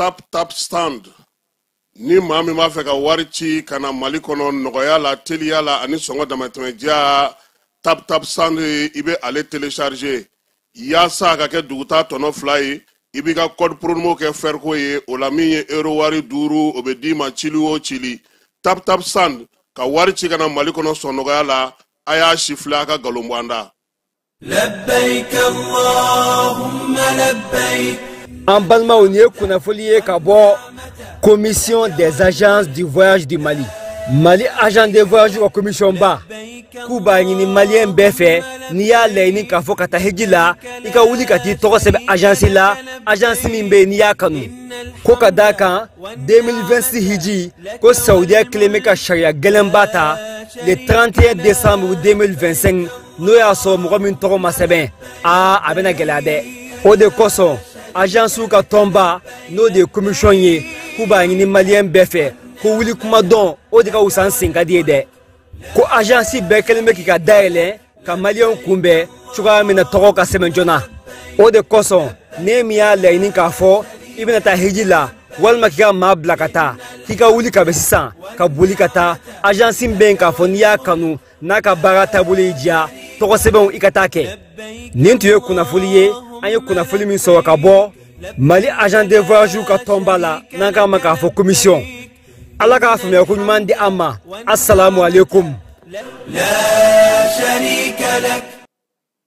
Tap Tap Send. Ni maa min b'a fɛ ka wari ci ka na Mali kɔnɔ nɔgɔya la, teliya la ani sɔngɔ damatɛmɛdiya, Tap Tap Send, i bɛ ale télécharger yaasa a ka kɛ dugutaa tɔnɔ 2 ye. I b'i ka code promo kɛ Ferco ye, o la min ye euro wari 5, o bɛ d'i ma cili o cili. Tap Tap Send ka wari ci ka na Mali kɔnɔ sɔn nɔgɔya la. A y'a sifilɛ, a ka nkalon bɔ an da. لبيك اللهم لبيك. An balimaw, nin ye kunnafoli ye ka bɔ Commission des agences du voyage du Mali. Mali agent de voyage ka commission ba k'u b'a ɲini Maliyɛn bɛɛ fɛ, n'i y'a laɲini k'a fɔ ka taa hiji la, i ka wuli ka t'i tɔgɔ sɛbɛn agence la, agence min bɛ yen n'i y'a kanu. Ko ka d'a kan 2026 hiji ko Saudiya kelen bɛ ka sariya gɛlɛnba ta le 31 décembre 2025, n'o y'a sɔrɔ mɔgɔ min tɔgɔ ma sɛbɛn, aa, a bɛna gɛlɛya dɛ. O de kosɔn agencew ka tɔnba, n'o de ye commission ye, k'u b'a ɲini Maliyɛn bɛɛ fɛ ko wuli kuma dɔn, o de ka wusa n sen ka di ye dɛ. Ko agence bɛɛ kɛlen bɛ k'i ka dayɛlɛ ka Maliyɛnw kunbɛn cogoya min na tɔgɔ ka sɛbɛn joona. O de kosɔn ne min y'a laɲini k'a fɔ i bɛna taa hiji la walima k'i ka maa bila ka taa, k'i ka wuli ka bɛ sisan ka boli ka taa agence min bɛ yen k'a fɔ n'i y'a kanu, n'a ka baara taabolo y'i diya, tɔgɔ sɛbɛnw i ka taa kɛ. Nin tun ye kunnafoli ye, an ye kunnafoli min sɔrɔ ka bɔ Mali agent de voyage ka tɔnba la, n'an k'a ma k'a fɔ commission. Ala k'a faamuya ko ɲuman di an ma. Assalamu alaikum. لا شريك لك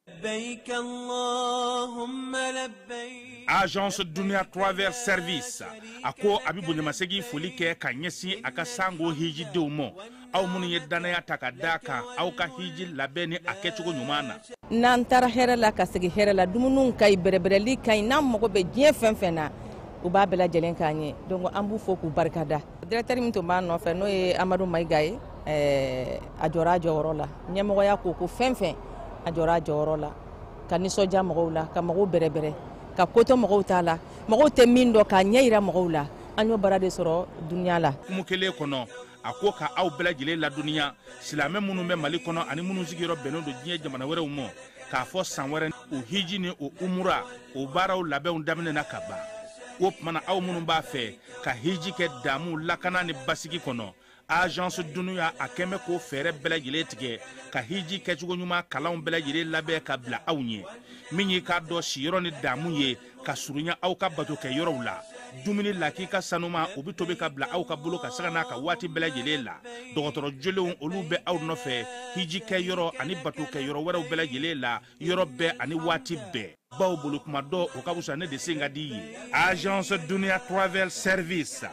لبيك اللهم لبيك. Agence Dunia Travel Service a ko a bɛ bonyamasegin foli kɛ ka ɲɛsin a ka sango hijidenw ma, aw minnu ye danaya ta ka d'a kan aw ka hiji labɛn ni a kɛcogo ɲuman na. N'an taara hɛrɛ la ka segin hɛrɛ la, dumuniw ka ɲi, bɛrɛbɛrɛli ka ɲi, n'an mago bɛ diɲɛ fɛn fɛn na, u b'a bɛɛ lajɛlen k'an ye. Donc an b'u fo k'u barikada. Directeur min tun b'an nɔfɛ, n'o ye Amadu Mayiga ye, a jɔra a jɔyɔrɔ la. Ɲɛmɔgɔya ko ko fɛn fɛn, a jɔra a jɔyɔrɔ la ka nisɔndiya mɔgɔw la, ka mɔgɔw bɛrɛbɛrɛ, ka ko to mɔgɔw t'a la, mɔgɔw tɛ min dɔn, k'a ɲɛ yira mɔgɔw la. An y'o baara de sɔrɔ dunuya la. Hukumu kelen kɔnɔ, a ko ka aw bɛɛ lajɛlen ladɔnniya, silamɛ minnu bɛ Mali kɔnɔ ani minnu sigiyɔrɔ bɛnnen don diɲɛ jamana wɛrɛw ma, k'a fɔ san wɛrɛ o hiji ni o umura o baaraw labɛnw daminɛna ka ban. O tuma na, aw minnu b'a fɛ ka hiji kɛ damu, lakana ni basigi kɔnɔ, Agence Dunuya a kɛn bɛ k'o fɛɛrɛ bɛɛ lajɛlen tigɛ ka hiji kɛcogo ɲuman kalanw bɛɛ lajɛlen labɛn ka bila aw ɲɛ. Min y'i k'a dɔn siyɔrɔ ni damu ye ka surunya aw ka bato kɛ yɔrɔw la, dumuni lakika sanuma, o bɛ tobi ka bila aw ka bolo ka saga n'a ka waati bɛɛ lajɛlen la. Dɔgɔtɔrɔ jolenw, olu bɛ aw nɔfɛ hiji kɛ yɔrɔ ani bato kɛ yɔrɔ wɛrɛw bɛɛ lajɛlen la, yɔrɔ bɛɛ ani waati bɛɛ, baw bolo kuma dɔ o ka fisa ne de sen ka di ye. Agence Dunia Travel Service,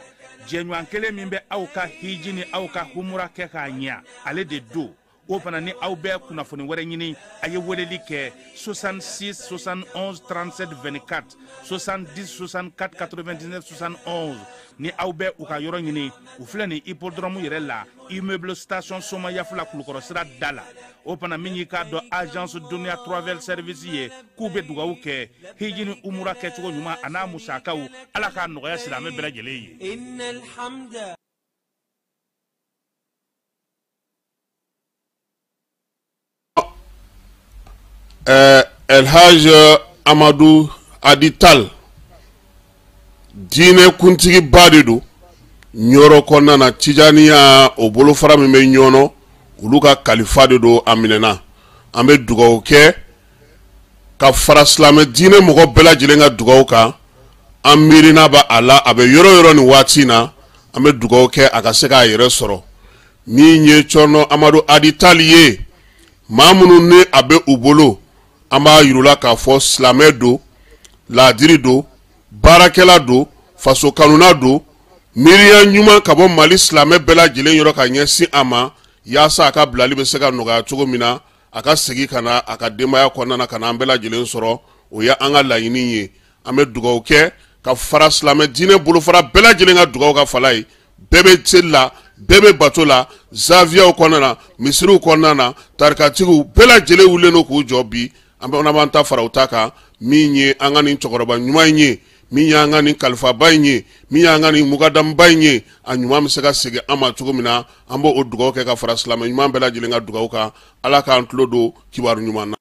jɛɲɔgɔn kelen min bɛ aw ka hiji ni aw ka humura kɛ k'a ɲɛ, ale de don. O fana ni aw bɛ kunnafoni wɛrɛ ɲini, a ye weleli kɛ 66 71 37 24, 70 64 99 71. Ni aw bɛ u ka yɔrɔ ɲini, u filɛ nin hippodrome yɛrɛ la, immeuble station Somayafula, Kulukɔrɔ sira da la. O fana min y'i k'a dɔn Agence Dunia Travel Service ye, k'u bɛ dugawu kɛ hiji ni umura kɛcogo ɲuman a n'a musakaw, Ala k'a nɔgɔya silamɛ bɛɛ lajɛlen ye. إن الحمد Elhaj Amadu Adital, diinɛ kuntigiba de don Ɲɔrɔ kɔnɔna na. Tijaniya o bolofara min bɛ Ɲɔnɔ, olu ka kalifa de don. A minɛna, an bɛ dugawu kɛ ka fara silamɛ diinɛ mɔgɔ bɛɛ lajɛlen ka dugawu kan. An miirina b'a a la, a bɛ yɔrɔ yɔrɔ nin waati in na, an bɛ dugawu kɛ a ka se k'a yɛrɛ sɔrɔ. Min ye Cɔrɔnɔ Amadu Adital ye, maa minnu ni a bɛ u bolo, an b'a yir'u la k'a fɔ silamɛ don, laadiri don, baarakɛla don, faso kanuna don. Miiriya ɲuman ka bɔ Mali silamɛ bɛɛ lajɛlen yɔrɔ ka ɲɛsin a ma, yaasa a ka bilali bɛ se ka nɔgɔya cogo min na, a ka segin ka na a ka denbaya kɔnɔna na, ka na an bɛɛ lajɛlen sɔrɔ, o ye an ka laɲini ye. An bɛ dugawu kɛ ka fara silamɛ diinɛ bolofara bɛɛ lajɛlen ka dugawu ka fala ye. Bɛɛ bɛ seli la, bɛɛ bɛ bato la, zaviyaw kɔnɔna na, misiriw kɔnɔna na, tarikatigiw bɛɛ lajɛlen wulilen don k'u jɔ bi. An bɛ b'an ta fara u ta kan. Min ye an ka nin cɛkɔrɔba ɲuman in ye, min y'an ka nin kalifaba in ye, min y'an ka nin mukadamuba in ye, a ɲuman bɛ se ka segin an ma cogo min na, an b'o dugawu kɛ ka fara silamɛ ɲuman bɛɛ lajɛlen ka dugawu kan. Ala k'an tulo don kibaru ɲuman na.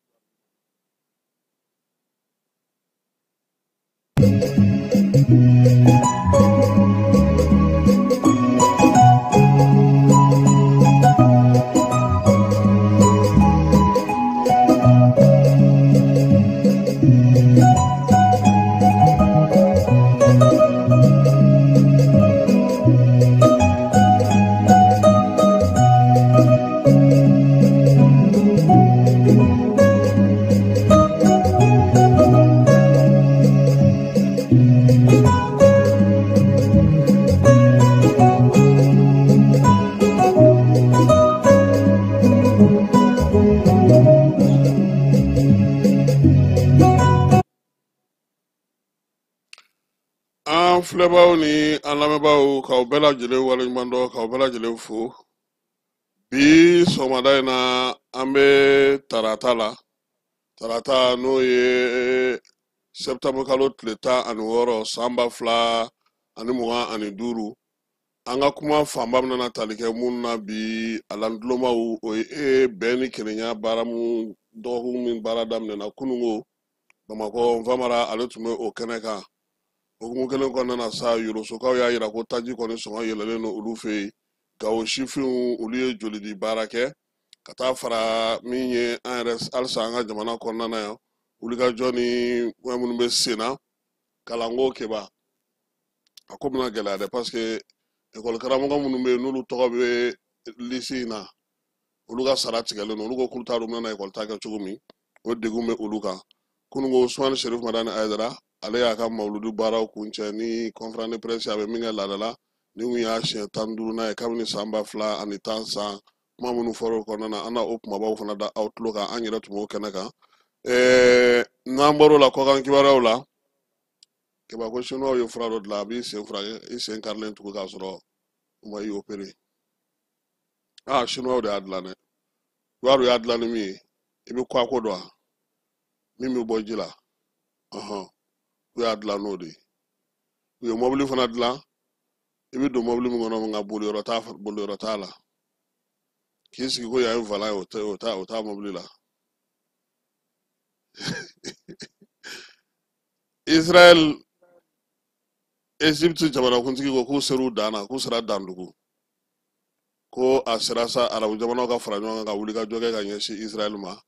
An filɛbaaw ni an lamɛnbaaw, k'aw bɛɛ lajɛlen waleɲuman dɔn, k'aw bɛɛ lajɛlen fo. Bi sɔgɔmada in na, an bɛ tarata la, tarata n'o ye sɛptanburu kalo tile 16 san 2025. An ka kuma fanba bɛna tali kɛ mun na bi, alantulomaw, o ye bɛn ni kelenya baara mun dɔgɔkun min baara daminɛna kununko Bamakɔ, Nfamara ale tun bɛ o kɛnɛ kan. Hukumu kelen kɔnɔna na sa, Yorosokaw y'a yira ko taji kɔni sɔngɔ yɛlɛlen don olu fɛ yen. Gawo sifinw, olu ye jolidi baara kɛ ka taa fara min ye an yɛrɛ halisa an ka jamana kɔnɔna na yan, wulikajɔ ni fɛn minnu bɛ sen na. Kalanko keba, a ko bɛna gɛlɛya dɛ, parce que ekɔli karamɔgɔ minnu bɛ yen n'olu tɔgɔ bɛ lisi in na, olu ka sara tigɛlen don. Olu ko k'olu t'a dɔn u bɛna ekɔli ta kɛ cogo min, o degun bɛ olu kan. Kununko, Usumani Serif Madani Hayidara, ale y'a ka mawuludu baaraw kuncɛ ni conférence de presse a bɛ min kɛ laada la. Ni kun y'a siɲɛ 15nan ye kabini san 2010 san. Kuma minnu fɔra o kɔnɔna na, an na o kumabaw fana da aw tulo kan, an yɛrɛ tun b'o kɛnɛ kan. N'an bɔr'o la, kɔkan kibaruyaw la, keba ko chinois ye fura dɔ dilan, a b'i sen furakɛ, i sen karilen tugu k'a sɔrɔ u ma i opéré. Ah, chinois de y'a dilan dɛ. I b'a dɔn u y'a dilan ni min ye, i bɛ kɔ a ko dɔn wa, min bɛ bɔ ji la, ɔhɔn, u y'a dilan n'o de ye. U ye mɔbili fana dilan, i bɛ don mɔbili min kɔnɔ, nka boliyɔrɔ t'a la. K'i sigi ko yan ye volant ye, o tɛ o t'a mɔbili la. Israël, Egypte jamanakuntigi ko k'u ser'u dan na, k'u sera dandugu, ko a sera sa arabu jamanaw ka fara ɲɔgɔn kan ka wuli ka jɔ kɛ ka ɲɛsin Israël ma.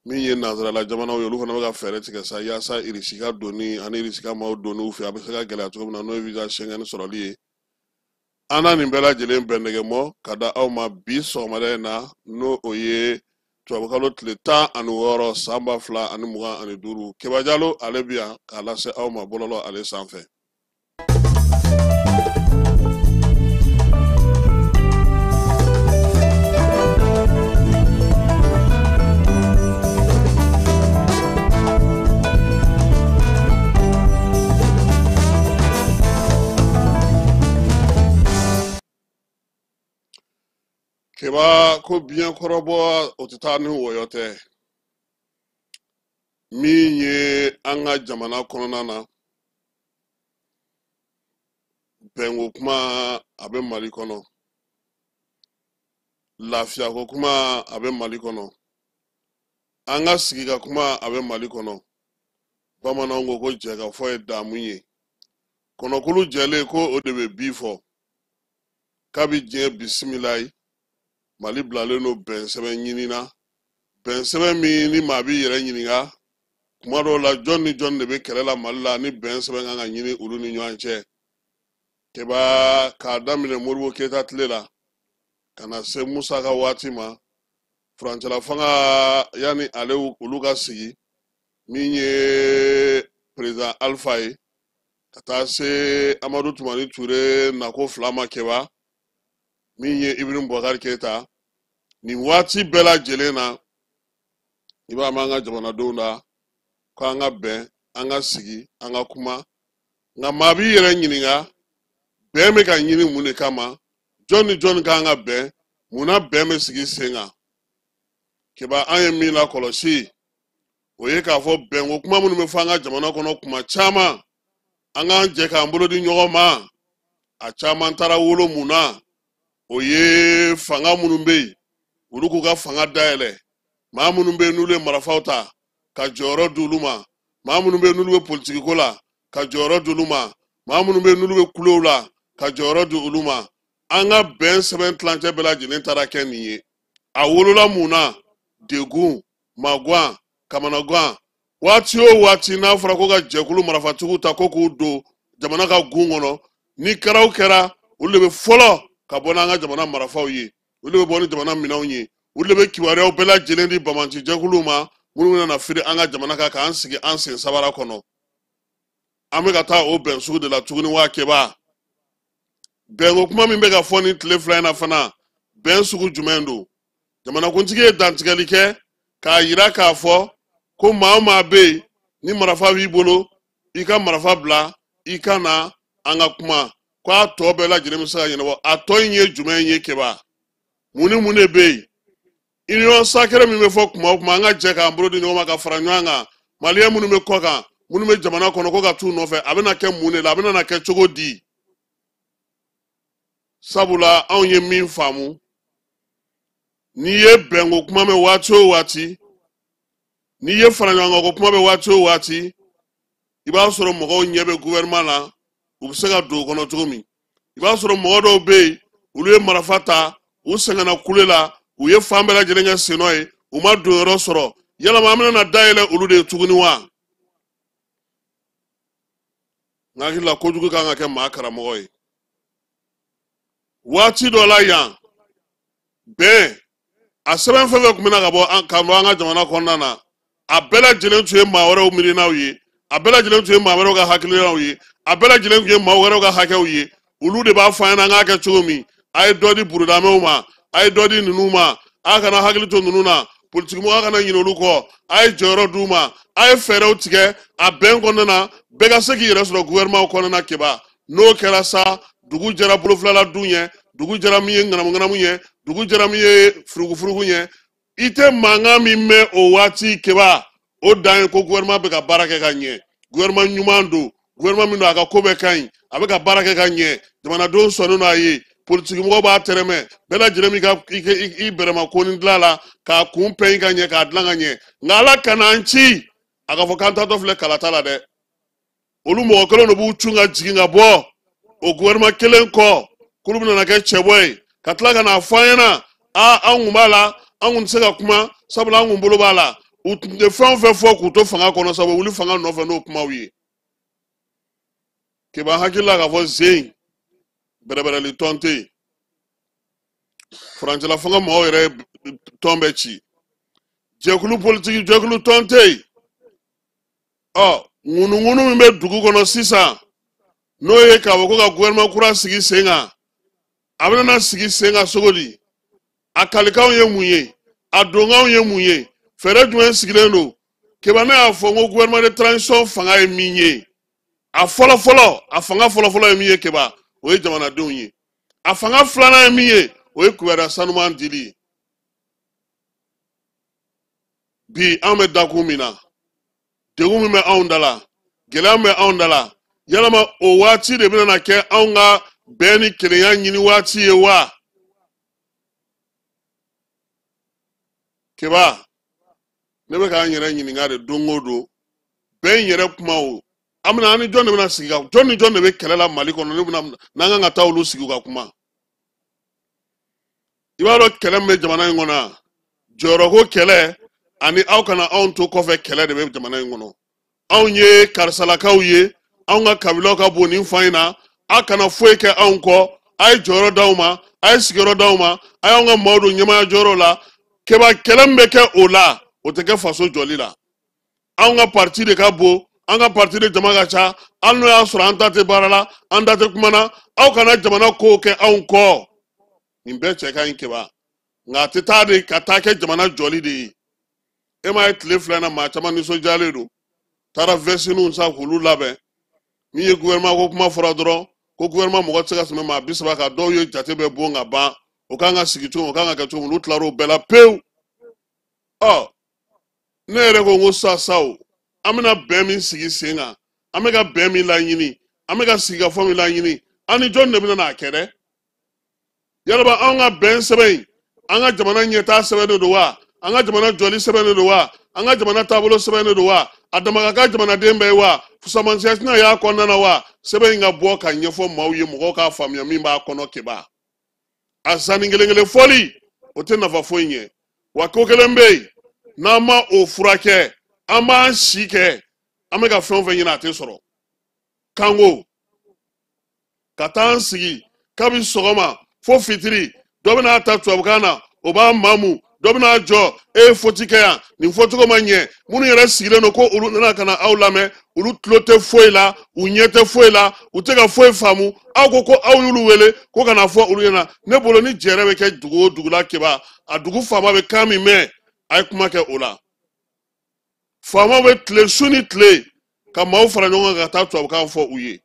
Min ye nansarala jamanaw ye, olu fana bɛ ka fɛɛrɛ tigɛ sa yaasa Irisi ka donni ani Irisi ka maaw donni u fɛ, a bɛ se ka gɛlɛya cogo min na, n'o ye visa Schengen sɔrɔli ye. An na nin bɛɛ lajɛlen bɛndɛgɛmɔ ka da aw ma bi sɔgɔmada in na, n'o o ye tubabukalo tile 16 san 2025. Keba Jalo, ale bi yan k'a lase aw ma bɔlɔlɔ ale sanfɛ. Keba ko biɲɛ kɔrɔbɔ, o tɛ taa ni wɔyɔ tɛ. Min ye an ka jamana kɔnɔna na, bɛnko kuma a bɛ Mali kɔnɔ, lafiyako kuma a bɛ Mali kɔnɔ, an ka sigika kuma a bɛ Mali kɔnɔ. Bamananw ko ko jɛkafɔ ye damu ye, kɔnɔkulu jɛlen ko o de bɛ bi fɔ. Kabi diɲɛ bisimila ye, Mali bilalen don bɛn sɛbɛn ɲini na, bɛn sɛbɛn min ni maa b'i yɛrɛ ɲininka kuma dɔw la, jɔn ni jɔn de bɛ kɛlɛ la Mali la ni bɛn sɛbɛn kan ka ɲini olu ni ɲɔgɔn cɛ. Keba, k'a daminɛ Modibo Keyita tile la ka na se Musa ka waati ma, furancɛla fanga yanni ale olu ka sigi, min ye président Alpha ye, ka taa se Amadu Tumani Ture nako fila ma, Keba, min ye Ibrahim Boubacar Keyita, nin waati bɛɛ lajɛlen na, i b'a mɛn an ka jamanadenw la ko an ka bɛn, an ka sigi, an ka kuma. Nka maa b'i yɛrɛ ɲininka, bɛn bɛ ka ɲini mun de kama? Jɔn ni jɔn kan ka bɛn? Munna bɛn bɛ sigi sen kan? Keba, an ye min lakɔlɔsi, o ye k'a fɔ bɛnko kuma minnu bɛ fɔ an ka jamana kɔnɔ kuma caman, an k'an jɛ k'an bolo di ɲɔgɔn ma, a caman taara wolo mun na? O ye fanga minnu bɛ yen, olu k'u ka fanga dayɛlɛ, maa minnu bɛ yen n'olu ye marifaw ta ka jɔyɔrɔ di olu ma, maa minnu bɛ yen n'olu bɛ politikiko la ka jɔyɔrɔ di olu ma, maa minnu bɛ yen n'olu bɛ kulow la ka jɔyɔrɔ di olu ma. An ka bɛn sɛbɛn tilancɛ bɛɛ lajɛlen taara kɛ nin ye. A wolola mun na? Degun, maguwan, kamanagan. Waati o waati n'a fɔra ko ka jɛkulu marifatigiw ta ko k'u don jamana ka gun kɔnɔ, ni kɛra o kɛra, olu de bɛ fɔlɔ ka bɔ n'an ka jamana marifaw ye, olu de bɛ bɔ ni jamana minɛnw ye, olu de bɛ kibaruyaw bɛɛ lajɛlen di banbaanci jɛkuluw ma minnu bɛna na firi an ka jamana kan k'an sigi an sen sabara kɔnɔ. An bɛ ka taa o bɛn sugu de la tuguni wa Keba? Bɛnko kuma min bɛ ka fɔ nin tile 2 in na fana, bɛn sugu jumɛn don? Jamanakuntigi ye dantigɛli kɛ k'a yira k'a fɔ ko maa o maa bɛ yen ni marafa b'i bolo, i ka marafa bila, i ka na an ka kuma, ko a tɔ bɛɛ lajɛlen bɛ se ka ɲɛnabɔ. A tɔ in ye jumɛn ye Keba? Mun ni mun de bɛ yen? Union sacrée min bɛ fɔ kuma o kuma, an ka jɛ k'an bolo di ɲɔgɔn ma ka fara ɲɔgɔn kan, maliyɛn minnu bɛ kɔ kan, minnu bɛ jamana kɔnɔ, ko ka t'u nɔfɛ, a bɛna kɛ mun de la? A bɛna kɛ cogo di? Sabula anw ye min faamu, n'i ye bɛnko kuma mɛn waati o waati, n'i ye faraɲɔgɔnkanko kuma mɛn waati o waati, i b'a sɔrɔ mɔgɔw ɲɛ bɛ gouvernement la, u bɛ se ka don o kɔnɔ cogo min. I b'a sɔrɔ mɔgɔ dɔw bɛ yen, olu ye marafa ta, u sɛgɛnna kule la, u ye fan bɛɛ lajɛlen kɛ sennɔ ye, u ma don yɔrɔ sɔrɔ. Yalama an bɛna na dayɛlɛ olu de ye tuguni wa? N hakili la kojugu kan ka kɛ maa karamɔgɔ ye. Waati dɔ la yan, bɛn a sɛbɛn fɛn fɛn tun bɛna ka bɔ an ka jamana kɔnɔna na, a bɛɛ lajɛlen tun ye maa wɛrɛw miirinaw ye, a bɛɛ lajɛlen tun ye maa wɛrɛw ka hakilinaw ye, a bɛɛ lajɛlen tun ye maa wɛrɛw ka hakɛw ye. Olu de b'a fɔ an ɲɛna an k'a kɛ cogo min. A ye dɔ di burudamɛw ma, a ye dɔ di ninnu ma, a kana hakili to ninnu na, politikimɔgɔ kana ɲinɛ olu kɔ, a ye jɔyɔrɔ d'u ma, a ye fɛɛrɛw tigɛ a bɛn kɔnɔna na, bɛɛ ka se k'i yɛrɛ sɔrɔ gouvernement kɔnɔna na. Keba, n'o kɛra sa, dugu jɛra bolofilala dun ɲɛ, dugu jɛra min ye ŋanamu-ŋanamu ɲɛ, dugu jɛra min ye furugufurugu ɲɛ, i tɛ mankan min mɛn o waati Keba, o dan ye ko gouvernement bɛ ka baara kɛ ka ɲɛ, gouvernement ɲuman don, gouvernement min don a ka ko bɛɛ ka ɲi, a bɛ ka baara kɛ ka ɲɛ, jamanadenw sɔnnen don a ye, politikimɔgɔw b'a tɛrɛmɛ, bɛɛ lajɛlen b'i ka i bɛrɛma ko ni dilan la k'a kun pɛn ka ɲɛ, k'a dilan ka ɲɛ. Nka Ala kana an ci a ka fɔ k'an taatɔ filɛ kalata la dɛ. Olu mɔgɔ kelen de b'u cun ka jigin ka bɔ o gouvernement kelen kɔ, k'olu bɛna kɛ cɛbɔ ye, ka tila ka n'a fɔ an ɲɛna, aa, an kun b'a la, an kun tɛ se ka kuma, sabula an kun bolo b'a la. U tun tɛ fɛn o fɛn fɔ k'u to fanga kɔnɔ sa, u bɛ wuli fanga nɔfɛ n'o kumaw ye. Keba, hakili la k'a fɔ zen bɛrɛbɛrɛli tɔn tɛ yen, furancɛla fanga mɔgɔw yɛrɛ tɔn bɛ ci, jɛkulu politiki jɛkulu tɔn tɛ yen. Ɔ ŋunuŋunu min bɛ dugu kɔnɔ sisan, n'o ye k'a fɔ ko ka gouvernement kura sigi sen kan, a bɛna na sigi sen kan cogo di? A kalikanw ye mun ye? A donkanw ye mun ye? Fɛɛrɛ jumɛn sigilen don? Keba, ne y'a fɔ n ko gouvernement de transition fanga ye min ye, a fɔlɔ fɔlɔ, a fanga fɔlɔ fɔlɔ ye min ye Keba, o ye jamanadenw ye. A fanga filanan ye min ye, o ye kibaruya sanuman dili ye. Bi an bɛ dakun min na, degun min bɛ anw da la, gɛlɛya min bɛ anw da la, yalama o waati de bɛna kɛ anw ka bɛn ni kelenya ɲini waati ye wa? Keba, ne bɛ k'an yɛrɛ ɲininka de don o don, bɛn yɛrɛ kuma o, an bɛna, an ni jɔn de bɛna sigi ka, jɔn ni jɔn de bɛ kɛlɛ la Mali kɔnɔ, ne bɛna n'an kan ka taa olu sigi ka kuma? I b'a dɔn kɛlɛ min bɛ jamana in kɔnɔ yan, jɔyɔrɔko kɛlɛ ani aw kana anw to kɔfɛ kɛlɛ de bɛ jamana in kɔnɔ. Anw ye karisalakaw ye, anw ka kabilaw ka bon nin fan in na, aw kana foyi kɛ anw kɔ, a ye jɔyɔrɔ d'aw ma, a ye sigiyɔrɔ d'aw ma, a y'anw ka maaw don ɲɛmaaya jɔyɔrɔ la. Keba, kɛlɛ min bɛ kɛ o la, o tɛ kɛ faso jɔli la. Anw ka parti de ka bon, an ka parti de jama ka ca, hali n'o y'a sɔrɔ an ta tɛ baara la, an ta tɛ kuma na, aw kana jamana kow kɛ anw kɔ. Nin bɛɛ cɛ ka ɲi Keba, nka a tɛ taa de ka taa kɛ jamana jɔli de ye. E m'a ye tile 2 na, maa caman nisɔndiyalen don, taara vɛsiniw san k'olu labɛn. Min ye gouvernement ko kuma fɔra dɔrɔn, ko gouvernement mɔgɔ tɛ se ka tɛmɛ maa 30 kan, dɔw ye jate bɛɛ bon ka ban, o kan ka sigi cogo min, o kan ka kɛ cogo min, olu tilar'o bɛɛ la pewu. Ɔ ne yɛrɛ ko n ko sa sa o, an bɛna bɛn min sigi sen kan, an bɛ ka bɛn min laɲini, an bɛ ka sigikafɔ min laɲini, an ni jɔn de bɛna n'a kɛ dɛ? Yalama anw ka bɛn sɛbɛn in, an ka jamana ɲɛtaa sɛbɛn de don wa? An ka jamana jɔli sɛbɛn de don wa? An ka jamana taabolo sɛbɛn de don wa? A dama ka kan jamanaden bɛɛ ye wa? Fusamanciya tɛna y'a kɔnɔna na wa? Sɛbɛn in ka bɔ ka ɲɛfɔ maaw ye, mɔgɔw k'a faamuya min b'a kɔnɔ. Keba, a sanni kelen kelen fɔli, o tɛ nafa foyi ɲɛ. Wa ko kelen bɛ yen, n'an ma o furakɛ, an b'an si kɛ an bɛ ka fɛn o fɛn ɲini, a tɛ sɔrɔ. Kanko ka taa an sigi kabi sɔgɔma fo fitiri, dɔ bɛna ta tubabukan na, o b'a mamu, dɔ Dɔ bɛna jɔ, e ye foti kɛ yan, nin fɔcogo ma ɲɛ. Minnu yɛrɛ sigilen don ko olu nana ka na aw lamɛn, olu tulo tɛ foyi la, u ɲɛ tɛ foyi la, u tɛ ka foyi faamu. Aw ko ko aw y'olu wele ko ka na fɔ olu ɲɛna. Ne bolo ni jɛrɛ bɛ kɛ dugu o dugu la Keba, a dugu faama bɛ kan min mɛn, a ye kuma kɛ o la. Faamaw bɛ tile su ni tile ka maaw fara ɲɔgɔn kan ka taa tubabukan fɔ u ye.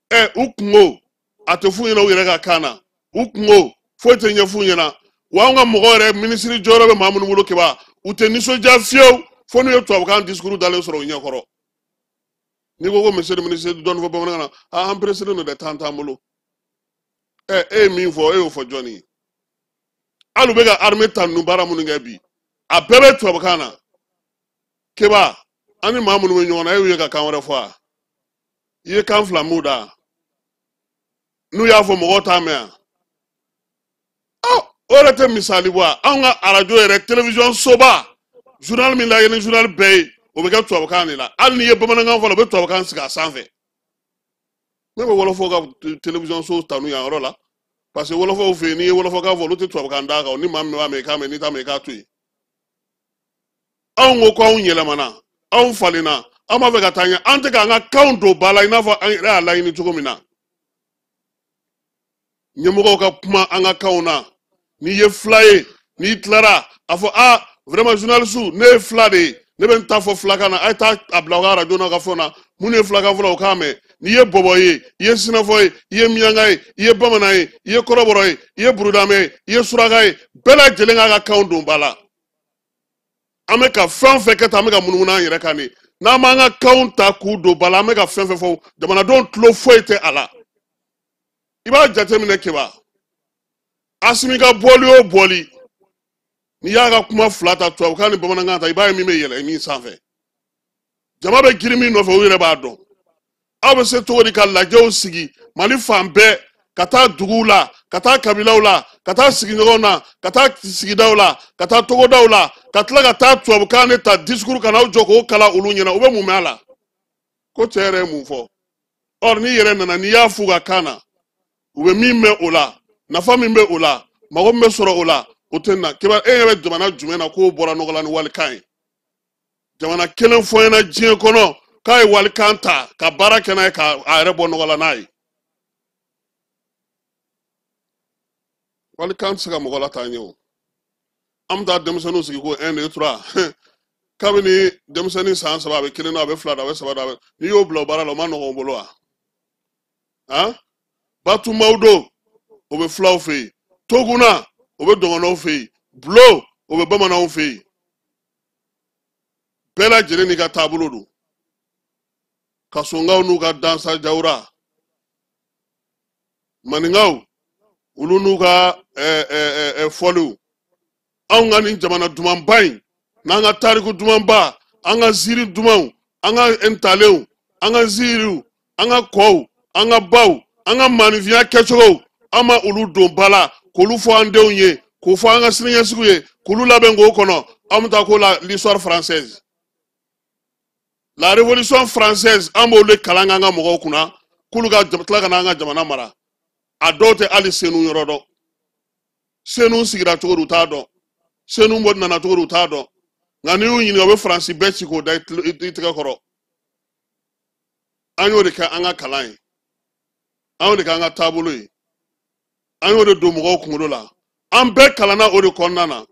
Ɛ, u kungo a tɛ f'u ɲɛna u yɛrɛ ka kan na, u kungo foyi tɛ ɲɛf'u ɲɛna. Wa anw ka mɔgɔ yɛrɛ minisiri jɔyɔrɔ bɛ maa minnu bolo Keba, u tɛ nisɔndiya fiyewu fo n'u ye tubabukan discours dalen sɔrɔ u ɲɛkɔrɔ. N'i ko ko monsieur le ministre dɔɔni fɔ bamanankan na, ah, an pressé don dɛ, temps t'an bolo. Ɛ, e ye min fɔ, e y'o fɔ jɔnni ye? Hali u bɛ ka armée ta ninnu baara minnu kɛ bi, a bɛɛ bɛ tubabukan na. Keba, an ni maa minnu bɛ ɲɔgɔn na, e y'u ye ka kan wɛrɛ fɔ wa? I ye kan fila m'u da? N'u y'a fɔ mɔgɔw t'a mɛn wa? O yɛrɛ tɛ misali bɔ wa? Anw ka arajo yɛrɛ, télévision soba, journal min lajɛ ni journal bɛɛ ye, o bɛ kɛ tubabukan de la. Hali n'i ye bamanankan fɔ, o bɛ tubabukan sigi a sanfɛ. Ne bɛ wɔlɔfɔw ka télévision so tanu yan yɔrɔ la, parce que wɔlɔfɔw fɛ yen, n'i ye wɔlɔfɔkan fɔ, olu tɛ tubabukan d'a kan. Ni maa min b'a mɛn, i k'a mɛn, n'i t'a mɛn, i k'a to yen. Anw ko ko anw yɛlɛmana, anw falenna, an b'a fɛ ka taa ɲɛ, an tɛ k'an ka kanw don ba la i n'a fɔ an yɛrɛ y'a laɲini cogo min na. Ɲɛmɔgɔw ka kuma an ka kanw na. N'i ye fila ye, n'i tilara a fɔ, a vraiment journaliste, ne ye fila de ye, ne bɛ n ta fɔ filakan na, a ye taa a bila aw ka arajo n'aw ka fɛnw na, minnu ye filakan fɔlɔ, o k'a mɛn. N'i ye bɔbɔ ye, i ye sinafɔ ye, i ye miyanka ye, i ye bamanan ye, i ye kɔrɔbɔrɔ ye, i ye burudamɛ ye, i ye suraka ye, bɛɛ lajɛlen k'a ka kanw don ba la. An bɛ ka fɛn o fɛn kɛ tan, an bɛ ka munumunu an yɛrɛ kan de. N'an m'an ka kanw ta k'u don ba la, an bɛ ka fɛn fɛn fɔ, jamanadenw tulo foyi tɛ a la. I b'a jateminɛ Keba, Asimi ka bɔli o bɔli, n'i y'a ka kuma fila ta, tubabukan ni bamanankan ta, i b'a ye min bɛ yɛlɛ min sanfɛ. Jama bɛ girin min nɔfɛ, u yɛrɛ b'a dɔn. Aw bɛ se cogo di ka lajɛw sigi Mali fan bɛɛ, ka taa duguw la, ka taa kabilaw la, ka taa sigiɲɔgɔnw na, ka taa sigidaw la, ka taa togodaw la, ka tila ka taa tubabukan de ta discours ka n'aw jɔ k'o kalan olu ɲɛna? U bɛ mun mɛn a la? Ko cɛ yɛrɛ ye mun fɔ? Or n'i yɛrɛ nana, n'i y'a f'u ka kan na, u bɛ min mɛn o la, nafa min bɛ o la, mago min bɛ sɔrɔ o la, o tɛ na. Keba, e ɲɛ bɛ jamana jumɛn na k'o bɔra nɔgɔ la ni walikan ye? Jamana kelen fɔ ɲɛna diɲɛ kɔnɔ k'a ye walikan ta ka baara kɛ n'a ye, k'a yɛrɛ bɔ nɔgɔ la n'a ye. Walikan tɛ se ka mɔgɔ lataa ɲɛ o. An bɛ taa denmisɛnninw sigi ko 1 2 3, kabini denmisɛnnin san 3, a bɛ kelen dɔn, a bɛ fila dɔn, a bɛ saba dɔn, a bɛ, n'i y'o bila o baara la, o ma nɔgɔn o bolo wa? Han, Batumawdo, o bɛ filaw fɛ yen, Toguna, o bɛ dɔgɔnɔw fɛ yen, Bulo, o bɛ bamananw fɛ yen. Bɛɛ lajɛlen n'i ka taabolo don. Kasongaw n'u ka dansa jawura, maninkaw olu n'u ka fɔliw. Anw ka nin jamana dumanba in n'an ka tariku dumanba, an ka ziiri dumanw, an ka ntalenw, an ka ziiriw, an ka kɔw, an ka baw, an ka maanifinya kɛcogow, an ma olu don ba la k'olu fɔ an denw ye, k'o fɔ an ka siniɲɛsigiw ye, k'olu labɛn k'o kɔnɔ. An bɛ taa ko la l'histoire française, la révolution française, an b'olu de kalan k'an ka mɔgɔw kunna k'olu ka tila ka n'an ka jamana mara. A dɔw tɛ hali Senu yɔrɔ dɔn, Senu sigira cogo di u t'a dɔn, Senu bɔ nana cogo di u t'a dɔn. Nka n'i y'u ɲininka, u bɛ Faransi bɛɛ ci k'o da i tɛgɛ kɔrɔ. An y'o de kɛ an ka kalan ye, an y'o de kɛ an ka taabolo ye, an y'o de don mɔgɔw kunkolo la. An bɛɛ kalanna o de kɔnɔna na.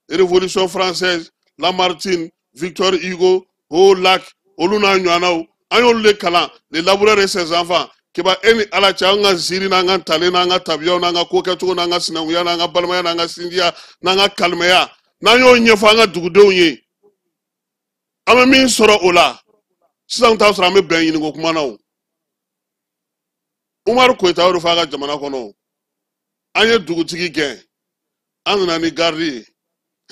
Révolution française, Lamartine, Victor Hugo, Lac, olu n'a ɲɔgɔnnaw, an y'olu de kalan. Les laboureurs et ses enfants. Keba, e ni Ala cɛ, an ka ziiri n'an ka ntalen n'an ka tabiyaw n'an ka ko kɛcogo n'an ka sinankunya n'an ka balimaya n'an ka sinjiya n'an ka kalimaya, n'an y'o ɲɛfɔ an ka dugudenw ye, an bɛ min sɔrɔ o la sisan, t'a sɔrɔ an bɛ bɛn ɲini ko kuma na. O Umaru Koyita y'o de fɔ a ka jamana kɔnɔ. An ye dugutigi gɛn, an nana ni garidi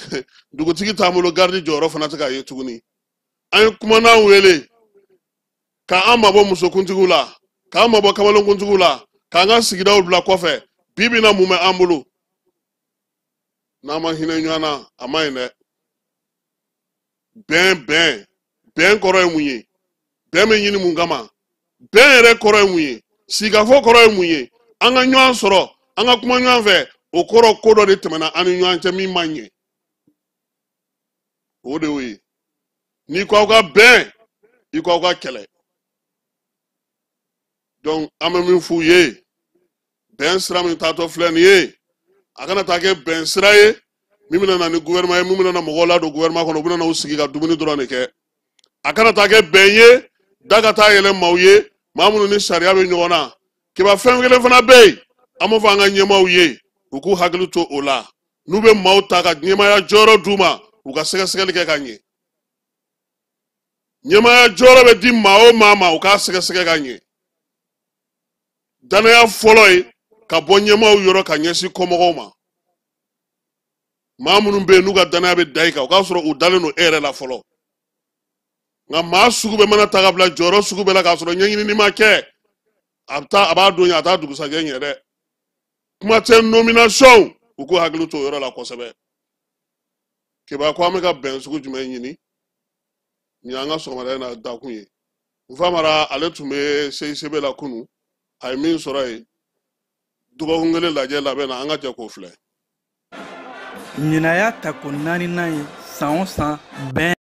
ye. Dugutigi t'an bolo, garidi jɔyɔrɔ fana tɛ ka ye tuguni. An ye kumandan wele k'an mabɔ musokuntigiw la, k'an mabɔ kamalenkuntigiw la, k'an ka sigidaw bila kɔfɛ. Bi bi in na, mun bɛ an bolo? N'an ma hinɛ ɲɔgɔn na, a ma ɲi dɛ. Bɛn, bɛn, bɛn kɔrɔ ye mun ye? Bɛn bɛ ɲini mun kama? Bɛn yɛrɛ kɔrɔ ye mun ye? Sigikafɔ kɔrɔ ye mun ye? An ka ɲɔgɔn sɔrɔ, an ka kuma ɲɔgɔn fɛ, o kɔrɔ ko dɔ de tɛmɛna an ni ɲɔgɔn cɛ min ma ɲɛ. O de y'o ye. N'i ko aw ka bɛn, i ko aw ka kɛlɛ. Donc an bɛ min f'u ye, bɛn sira min taatɔ filɛ nin ye, a kana taa kɛ bɛn sira ye min bɛna na ni gouvernement ye, min bɛna na mɔgɔw ladon gouvernement kɔnɔ, u bɛna na u sigi ka dumuni dɔrɔn de kɛ. A kana taa kɛ bɛn ye da ka taa yɛlɛ maaw ye, maa minnu ni sariya bɛ ɲɔgɔn na. Keba fɛn kelen fana bɛ yen, an b'o fɔ an ka ɲɛmaaw ye, u k'u hakili to o la. N'u bɛ maaw ta ka ɲɛmaaya jɔyɔrɔ d'u ma, u ka sɛgɛsɛgɛli kɛ ka ɲɛ. Ɲɛmaaya jɔyɔrɔ bɛ di maa o maa ma, u k'a sɛgɛsɛgɛ ka ɲɛ. Danaya fɔlɔ ye ka bɔ ɲɛmaaw yɔrɔ ka ɲɛsin kɔmɔgɔw ma. Maa minnu bɛ yen n'u ka danaya bɛ da i kan, o k'a sɔrɔ u dalen don e yɛrɛ la fɔlɔ. Nka maa sugu bɛɛ mana ta ka bila jɔyɔrɔ sugu bɛɛ la k'a sɔrɔ ɲɛɲinini ma kɛ, a bɛ taa a b'a don ɲɛ, a t'a dugusajɛ ɲɛ dɛ. Kuma tɛ nomination, u k'u hakili to o yɔrɔ la kosɛbɛ. Keba ko an bɛ ka bɛn sugu jumɛn ɲini? Nin y'an ka sɔgɔmada in na dakun ye. Nfa Mara ale tun bɛ CICB la kunun, a ye min sɔrɔ yen, dɔgɔkun kelen lajɛ labɛn na, an ka jɛ k'o filɛ. Ɲinan y'a tako naaninan ye san o san bɛn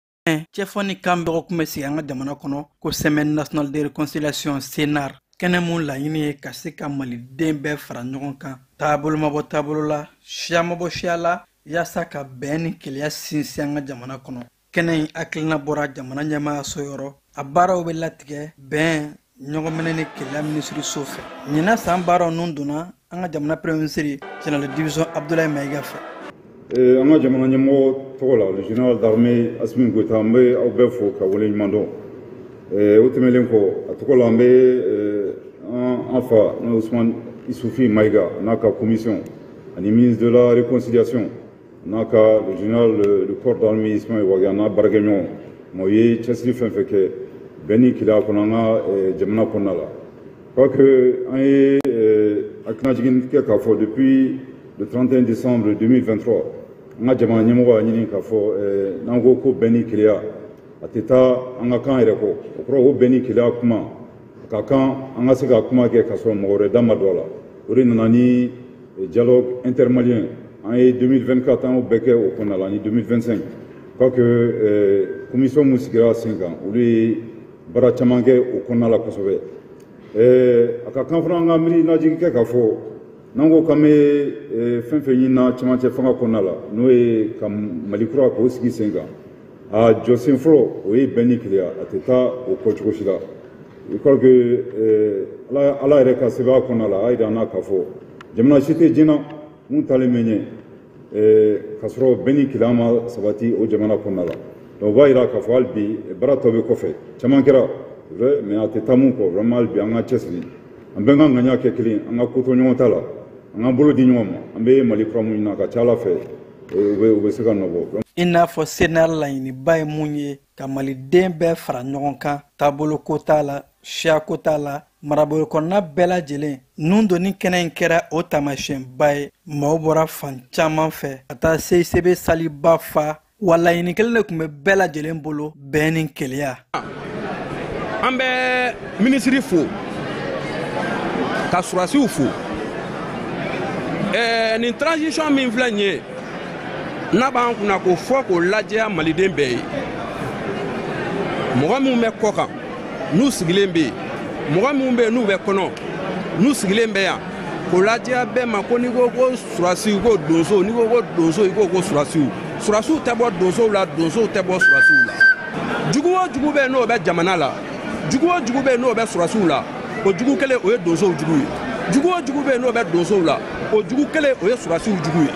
cɛfɔ ni kan dɔgɔkun bɛ sigi an ka jamana kɔnɔ ko Semaine nationale de réconciliation CNR. Kɛnɛ mun laɲini ye ka se ka maliden bɛɛ fara ɲɔgɔn kan, taabolo ma bɔ taabolo la, siya ma bɔ siya la, yaasa ka bɛn ni kelenya sinsin an ka jamana kɔnɔ. Kɛnɛ in hakilina bɔra jamana ɲɛmaayaso yɔrɔ, a baaraw bɛ latigɛ bɛn ɲɔgɔnminɛ ni kelenya minisiriso fɛ. Ɲinan san baaraw nun donna an ka jamana premier ministre général de division Abdoulaye Maïga fɛ. An ka jamana ɲɛmɔgɔ tɔgɔ la, le général d'armée Assimi Goïta, an bɛ aw bɛɛ fo ka waleɲuman dɔn. O tɛmɛnen kɔ, a tɔgɔ la an bɛ an fa n'o ye Ousmane Issoufi Maïga n'a ka commission ani ministre de la réconciliation n'a ka le général le corps d'armée Ismaël Wagué n'a baarakɛɲɔgɔn, maaw ye cɛsiri fɛn fɛn kɛ bɛn ni kelenya kɔnɔ an ka jamana kɔnɔna la. Crois que an ye hakilinajigin kɛ k'a fɔ depuis le 31 décembre 2023, an ka jamana ɲɛmɔgɔ y'a ɲini k'a fɔ n'an ko ko bɛn ni kelenya, a tɛ taa an ka kan yɛrɛ kɔ. O kɔrɔ ko bɛn ni kelenya kuma a ka kan an ka se ka kuma kɛ k'a sɔrɔ mɔgɔ wɛrɛ da ma don a la. O de nana ni dialogue intermalien an ye 2024, an y'o bɛɛ kɛ o kɔnɔna la, ani 2025. Crois que commission mun sigira sen kan, olu ye baara caman kɛ o kɔnɔna la kosɛbɛ. A ka kan fana an ka miiri kɛ k'a fɔ n'an ko k'an bɛ fɛn fɛn ɲinina cɛmancɛ fanga kɔnɔna la, n'o ye ka Mali kura k'o sigi sen kan, a jɔsen fɔlɔ o ye bɛn ni kelenya, a tɛ taa o kɔ cogo si la. Je crois que Ala yɛrɛ ka sɛbɛn kɔnɔna la, a yira an na k'a fɔ jamana si tɛ diɲɛ na mun taalen bɛ ɲɛ k'a sɔrɔ bɛn ni kelenya ma sabati o jamana kɔnɔna la. Donc o b'a yira k'a fɔ hali bi baara tɔ bɛ kɔfɛ, caman kɛra vrai, mais a tɛ taa mun kɔ. Vraiment hali bi an ka cɛsiri, an bɛɛ ka ŋaniya kɛ kelen, an ka ko to ɲɔgɔn ta la, an k'an bolo di ɲɔgɔn ma, an bɛ Mali kura mun ɲini, a ka ca Ala fɛ u bɛ se ka nɔ bɔ. I n'a fɔ CNR laɲiniba ye mun ye, ka maliden bɛɛ fara ɲɔgɔn kan, taabolo ko t'a la, siya ko t'a la, marabolo kɔnɔna bɛɛ lajɛlen. Nun donni kɛnɛ in kɛra o taamasiyɛnba ye. Maaw bɔra fan caman fɛ ka taa CICB saliba fa, wa laɲini kelen de tun bɛ bɛɛ lajɛlen bolo, bɛn ni kelenya. An bɛ minisiri fo ka surasiw fo. Nin transition min filɛ nin ye, n'a b'an kunna k'o fɔ k'o lajɛya maliden bɛɛ ye, mɔgɔ minnu bɛ kɔ kan n'u sigilen bɛ yen, mɔgɔ minnu bɛ yen n'u bɛ kɔnɔ n'u sigilen bɛ yan, k'o lajɛya bɛɛ ma ko n'i ko ko surasiw ko donso, n'i ko ko donso i ko ko surasiw, surasiw tɛ bɔ donsow la, donsow tɛ bɔ surasiw la. Jugu o jugu bɛ yen n'o bɛ jamana la, jugu o jugu bɛ yen n'o bɛ surasiw la, o jugu kelen o ye donsow jugu ye. Jugu o jugu bɛ yen n'o bɛ donsow la, o jugu kelen o ye surasiw jugu ye.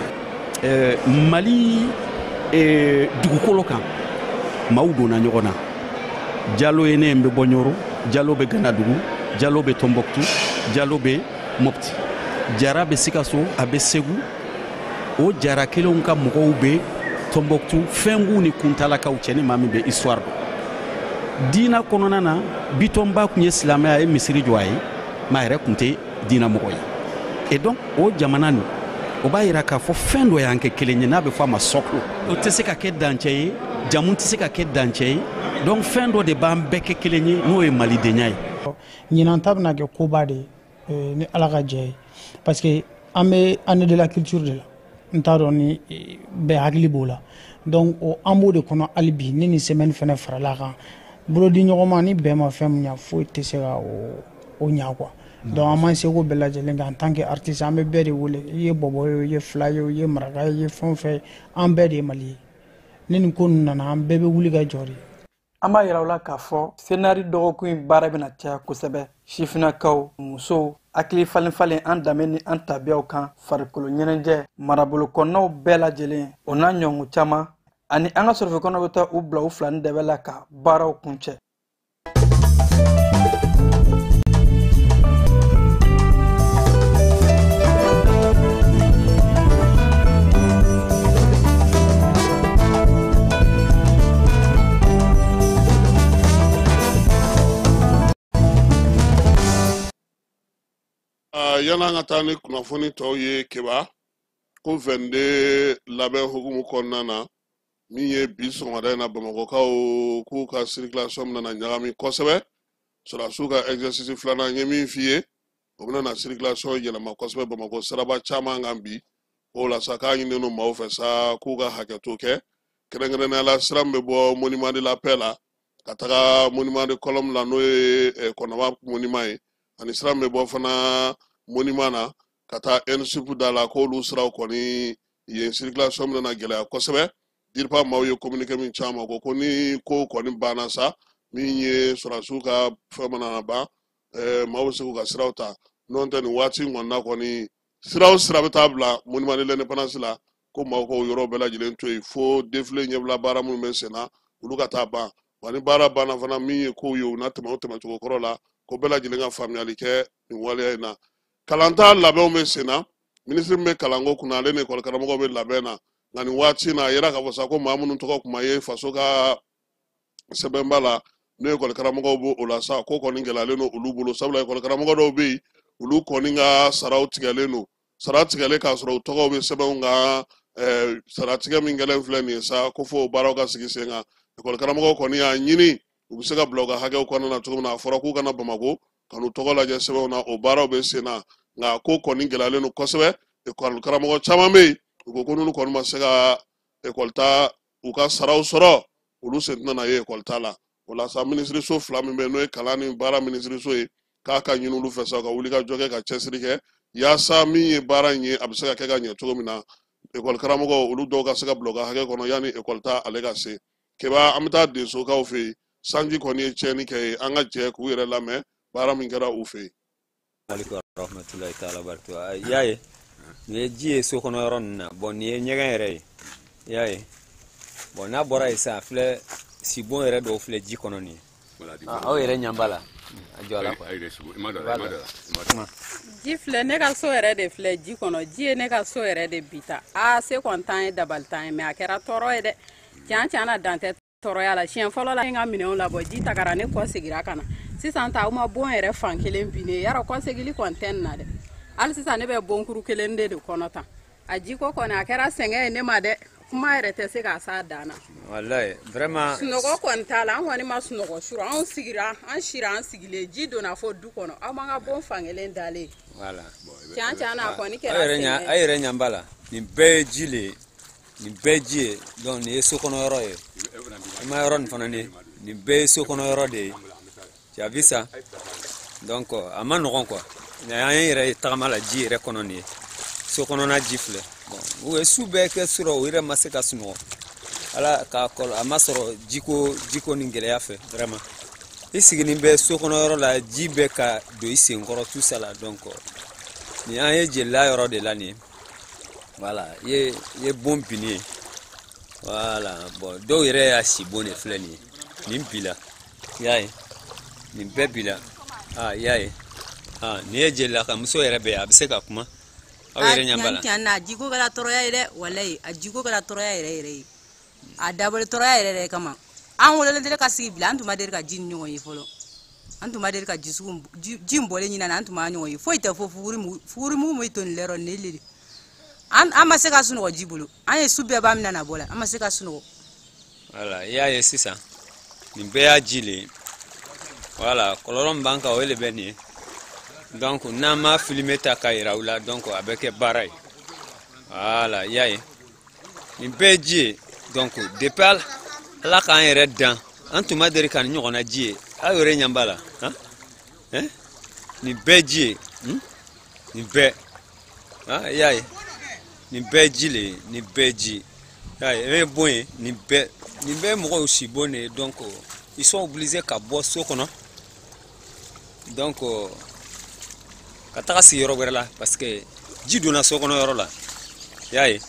Mali dugukolo kan, maaw donna ɲɔgɔn na. Jalo ye ne bɛ bɔ Ɲɔrɔ, Jalo bɛ Ganadugu, Jalo bɛ Tombouctou, Jalo bɛ Mopti, Jara bɛ Sikaso, a bɛ Segu. O Jara kelenw ka mɔgɔw bɛ Tombouctou, fɛn b'u ni kuntalakaw cɛ ni maa min bɛ histoire dɔn. Diina kɔnɔna na, Bitɔnba tun ye silamɛ, a ye misiri jɔ a ye, mais a yɛrɛ tun tɛ diina mɔgɔ ye. Et donc o jamana nin, o b'a yira k'a fɔ fɛn dɔ y'an kɛ kelen ye n'a bɛ fɔ a ma socle. O tɛ se ka kɛ dancɛ ye, jamu tɛ se ka kɛ dancɛ ye. Donc fɛn dɔ de b'an bɛɛ kɛ kelen ye, n'o ye malidenya ye. Ɲinan ta bɛna kɛ koba de ye ni Ala ka jɛ ye, parce que an bɛ année de la culture de la. N t'a dɔn ni bɛɛ hakili b'o la. Donc o an b'o de kɔnɔ hali bi. Ni nin semaine fɛnɛ farala kan, bolodi ɲɔgɔn ma, ni bɛn ma fɛn min ɲa, foyi tɛ se ka o ɲa quoi. Donc an m'an seko bɛɛ lajɛlen kɛ en tant que artiste. An bɛ bɛɛ de wele, i ye bɔbɔ ye o, i ye fila ye o, i ye maraka ye, i ye fɛn o fɛn ye, an bɛɛ de ye Mali ye. Ni nin ko ninnu nana, an bɛɛ bɛ wuli ka jɔ de. An b'a yira u la k'a fɔ CNAR dɔgɔkun in baara bɛna caya kosɛbɛ. Sifinnakaw, musow hakili falen falen an danbe ni an tabiyaw kan, farikolo ɲɛnajɛ, marabolo kɔnɔnaw bɛɛ lajɛlen, o n'a ɲɔgɔn caman, ani an ka sɔrɔfɛnkɔnɔw bɛ taa u bila u fila ni dɛbɛ la ka baaraw kuncɛ. Yan'an ka taa ni kunnafoni tɔw ye, Keba ko 22 labɛn hukumu kɔnɔna na, min ye bi sɔgɔmada in na, Bamakɔkaw k'u ka circulation bɛna ɲagami kosɛbɛ. Sɔrɔdasiw ka exercice filanan ye min f'i ye, o bɛna na circulation yɛlɛma kosɛbɛ Bamakɔ siraba caman kan bi. O la sa, k'a ɲininen don maaw fɛ sa k'u ka hakɛto kɛ, kɛrɛnkɛrɛnnenya la sira min bɛ bɔ monument de la paix la ka taga monument de colombe la, n'o ye Kɔnɔba monument ye, ani sira min bɛ bɔ fana monument na ka taa ENSUP da la, k'olu siraw kɔni yen circulation bɛna gɛlɛya kosɛbɛ. DIRPA maaw ye communiqué min caman ko ni ko kɔni banna sa, min ye sɔrɔdasiw ka fɛn mana ban, maaw bɛ se k'u ka siraw ta. N'o tɛ, nin waati in kɔni na kɔni, sira o sira bɛ taa bila monument de l'indépendance la, ko maaw k'o yɔrɔ bɛɛ lajɛlen to yen fo défilé ɲɛbila baara minnu bɛ sen na, olu ka taa ban. Wa ni baara banna fana, min ye kow ye, u na tɛmɛ o tɛmɛcogo kɔrɔ la, ko bɛɛ lajɛlen ka faamuyali kɛ nin waleya in na. Kalanta labɛnw bɛ sen na. Minisiri min bɛ kalanko kunna, ale ni ekɔli karamɔgɔw bɛ labɛn na. Nka nin waati in na, a yera k'a fɔ sa ko maa minnu tɔgɔ kuma ye faso ka sɛbɛnba la, n'o ekɔli karamɔgɔw b'o o la sa, ko kɔni gɛlɛyalen don olu bolo, sabula ekɔli karamɔgɔ dɔw bɛ yen, olu kɔni ka saraw tigɛlen don, sara tigɛlen k'a sɔrɔ u tɔgɔw bɛ sɛbɛnw kan. Saratigɛ min kɛlen filɛ nin ye sa, ko fo baaraw ka sigi sen kan. Ekɔli karamɔgɔw kɔni y'a ɲini u bɛ se ka bila u ka hakɛw kɔnɔna na cogo min na. A fɔra k'u kana Bamakɔ ka n'u tɔgɔ lajɛ sɛbɛnw na, o baaraw bɛ sen na, nka ko kɔni gɛlɛyalen don kosɛbɛ. Ekɔli karamɔgɔ caman bɛ yen, u ko ko n'olu kɔni ma se ka ekɔli ta, u ka saraw sɔrɔ, olu sen tɛna na ye ekɔli ta la. O la sa, minisiriso fila min bɛ yen, n'o ye kalan ni baara minisiriso ye, k'a ka ɲini olu fɛ sa ka wuli ka jɔ kɛ, ka cɛsiri kɛ, yaasa min ye baara in ye, a bɛ se ka kɛ ka ɲɛ cogo min na, ekɔli karamɔgɔw olu dɔw ka se ka bila u ka hakɛ kɔnɔ yanni ekɔli ta ale ka se. Keba, an bɛ taa Densokaw fɛ yen. Sanji kɔni ye tiɲɛni kɛ yen. An ka jɛ k'u yɛrɛ lamɛn baara min kɛra u fɛ yen. Aleykum rahmatulahi taala barakatu. I y'a ye, nin ye ji ye so kɔnɔ yɔrɔ ninnu na. Bɔn, nin ye ɲɛgɛn yɛrɛ ye, i y'a ye. Bɔn, n'a bɔra yen sisan, a filɛ, sibon yɛrɛ dɔw filɛ ji kɔnɔ nin ye. Aw yɛrɛ ɲɛ b'a la, a jɔ a la quoi. Ji filɛ, ne ka so yɛrɛ de filɛ ji kɔnɔ. Ji ye ne ka so yɛrɛ de bi ta. Aa, se kɔni t'an ye, dabali t'an ye, mɛ a kɛra tɔɔrɔ ye dɛ. Tiɲɛ tiɲɛ na, dan tɛ tɔɔrɔya la. Siɲɛ fɔlɔ la, n ka minɛnw labɔ, ji tagara, ne kɔ segira ka na. Sisan ta, aw ma bon yɛrɛ fan kelen binnen yarɔ, kɔsegili kɔni tɛ nin na dɛ. Hali sisan ne bɛ bonkuru kelen de kɔnɔ tan. A jiko kɔni, a kɛra sɛgɛn ye ne ma dɛ, kuma yɛrɛ tɛ se k'a s'a dan na. Walayi, vraiment. Sunɔgɔ kɔni t'a la, an kɔni ma sunɔgɔ sura. Anw sigira, an sira, an sigilen, ji donna fo du kɔnɔ. Aw m'an ka bon fan kelen dalen. Voilà. Tiɲɛ tiɲɛ na, a kɔni kɛra sɛgɛn ye. Aw yɛrɛ ɲɛ b'a la, nin bɛɛ ye ji le ye, nin bɛɛ ji ye. Donc nin ye so kɔnɔ yɔrɔ ye, i ma yɔrɔ nin fana ye, nin bɛɛ ye so kɔnɔ yɔrɔ de ye. Tu as vu ça? Donc a ma nɔgɔn quoi. An yɛrɛ ye tagama la ji yɛrɛ kɔnɔ nin ye, so kɔnɔna ji filɛ. Bon, u ye su bɛɛ kɛ sɔrɔ, u yɛrɛ ma se ka sunɔgɔ. Ala k'a kɔlɔ, a ma sɔrɔ jiko ni gɛlɛya fɛ. Vraiment, i sigilen bɛ so kɔnɔ yɔrɔ la, ji bɛ ka don i senkɔrɔ, tout ça la. Donc nin an ye jelila yɔrɔ de la nin ye. Voilà, i ye bon binni ye. Voilà, bon, dɔw yɛrɛ y'a si bon de filɛ nin ye. Nin bila, i y'a ye, nin bɛɛ bila. Ah, i y'a ye. Ah, nin ye jelila ka muso yɛrɛ bɛ yen, a bɛ se ka kuma. Aw yɛrɛ ɲɛ b'a la. Tiɲɛ na, a jiko kɛra tɔɔrɔya ye dɛ. Walayi, a jiko kɛra tɔɔrɔya yɛrɛ yɛrɛ ye. A dabɔlen tɔɔrɔya yɛrɛ yɛrɛ kama, an wololen deli ka sigi bila, an tun ma deli ka ji ni ɲɔgɔn ye fɔlɔ. An tun ma deli ka ji sugu ji in bɔlen ɲinan na, an tun ma ɲɔgɔn ye foyi tɛ fo fuguri mugu min toni lɛrɔ ne le. An ma se ka sunɔgɔ ji bolo. An ye su bɛɛ ba minɛ na bɔ la, an ma se ka sunɔgɔ. Voilà, i y'a ye sisan, nin bɛɛ y'a ji le ye. Voilà, kɔlɔlɔ min b'an kan, o de bɛ nin ye. Donc n'an ma filime ta ka yira u la, donc a bɛ kɛ baara ye. Voilà, i y'a ye nin bɛɛ ye ji ye. Donc depuis Ala k'an yɛrɛ dan, an tun ma deli ka nin ɲɔgɔnna ji ye. Aw yɛrɛ ɲɛ b'a la, han, nin bɛɛ ji ye, nin bɛɛ, han, i y'a ye nin bɛɛ ji le ye, nin bɛɛ ji, i y'a ye e ye bon ye, nin bɛɛ mɔgɔw si bon de ye. Donc ils sont obligés ka bɔ so kɔnɔ, donc ka taga sigi yɔrɔ wɛrɛ la parce que ji donna so kɔnɔ yɔrɔ la. I y'a ye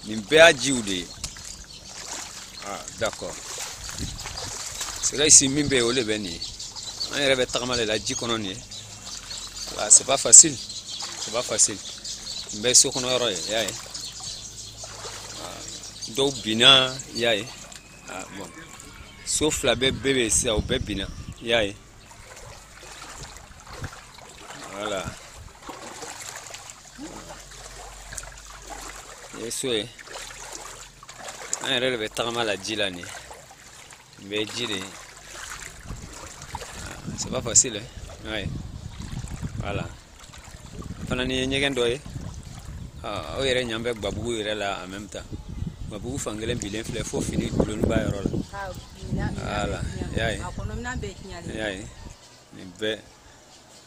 nin bɛɛ y'a jiw de ye. Ah, d'accord, c'est là ici min bɛ yen o de bɛ nin ye. An yɛrɛ bɛ tagama de la ji kɔnɔ nin ye. Voilà, c'est pas facile, c'est pas facile. Nin bɛɛ ye so kɔnɔ yɔrɔ ye, i y'a ye. Dɔw binna, i y'a ye. Ah bon, so fila bɛɛ bɛ yen sisan, o bɛɛ binna, i y'a ye. Voilà, nin ye so ye. An yɛrɛ de bɛ tagama la ji la nin ye. Nin bɛɛ ye ji de ye. C'est pas facile, hein? Ouais. Voilà. Fana ni ye ɲɛgɛn dɔ ye. Aw yɛrɛ ɲan bɛ Gbabugu yɛrɛ la en même temps. Gbabugu fankelen bilen filɛ fo fini dulonni b'a yɔrɔ la. Voilà, i y'a ye. I y'a ye. Nin bɛɛ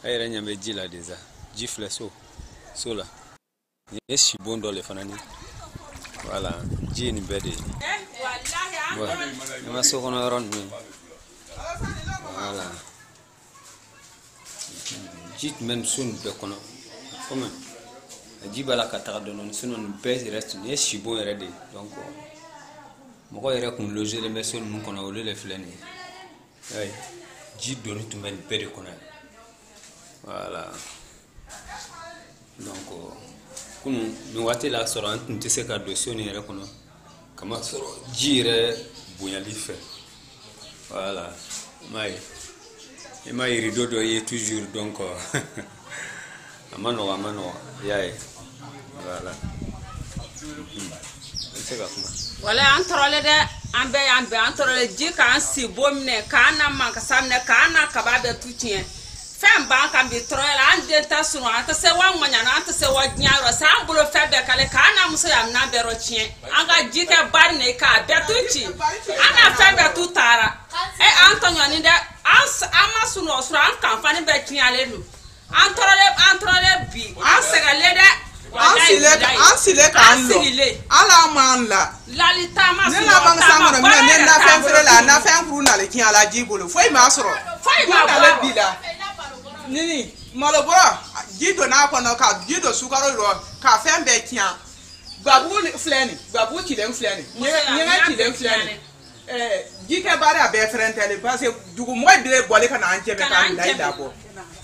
aw yɛrɛ ɲan bɛ ji la déjà. Ji filɛ so la. Nin ye sibon dɔ le fana ni. Voilà, ji ye nin bɛɛ de ye. Bon, nin ma so kɔnɔ yɔrɔ ninnu ye. Voilà. Ji tun bɛ nin so nin bɛɛ kɔnɔ. Komi a ji b'a la ka taga dɔɔni dɔɔni, sinon nin bɛɛ yɛrɛ nin ye sibon yɛrɛ de ye. Donc mɔgɔ yɛrɛ kun logelen bɛ so ninnu kɔnɔ, olu de filɛ nin ye. I y'a ye, ji donni tun bɛ nin bɛɛ de kɔnɔ yan. Voilà. Donc kunun nin waati la sɔrɔ an tun tɛ se ka don so nin yɛrɛ kɔnɔ kamasɔrɔ ji yɛrɛ bonyali fɛ. Voilà, i m'a ye, i ma ye rideau dɔ ye toujours, donc a ma nɔgɔn, a ma nɔgɔn, i y'a ye. Voilà, i bɛ se ka kuma. Wala an tɔɔrɔlen dɛ, an bɛɛ y'an bɛn, an tɔɔrɔlen. Ji k'an si bon minɛ, k'an na mankasa minɛ, k'an na kaba bɛɛ tu tiɲɛ. Fɛn b'an kan bi tɔɔrɔya la, an den tɛ sunɔgɔ, an tɛ se wa ŋɔɲana, an tɛ se wa diɲɛ yɔrɔ, sa an bolo fɛn bɛɛ kale, k'an na muso y'a minɛn bɛɛ rɔ tiɲɛ. An ka ji kɛ bari ne k'a bɛɛ tu ci, an na fɛn bɛɛ tu taara. Ɛ an tɔɲɔni dɛ, an ma sunɔgɔ sɔrɔ, an kanfani bɛɛ tiɲɛlen don. An tɔɔrɔlen, an tɔɔrɔlen bi, an sɛgɛnlen dɛ. An silen k'an lɔ, ala m'an la. Lali taama ne na bange san kɔnɔ minɛ, ne nafɛn feere la, nafɛn kuru nalen tiɲɛ la ji bolo, foyi m'a sɔrɔ. Foyi m'a nalen bi la. Nini malobɔrɔ ji donna a kɔnɔ ka ji don sukaro rɔ ka fɛn bɛɛ tiɲɛ. Gbabugu filɛ nin, gbabugu cilen filɛ nin, ɲɛgɛn cilen filɛ nin. Ji kɛ baara a bɛɛ fɛrɛntɛlen parce que dugumɔgɔ de bɔlen ka na an dɛmɛ k'a bila i labɔ.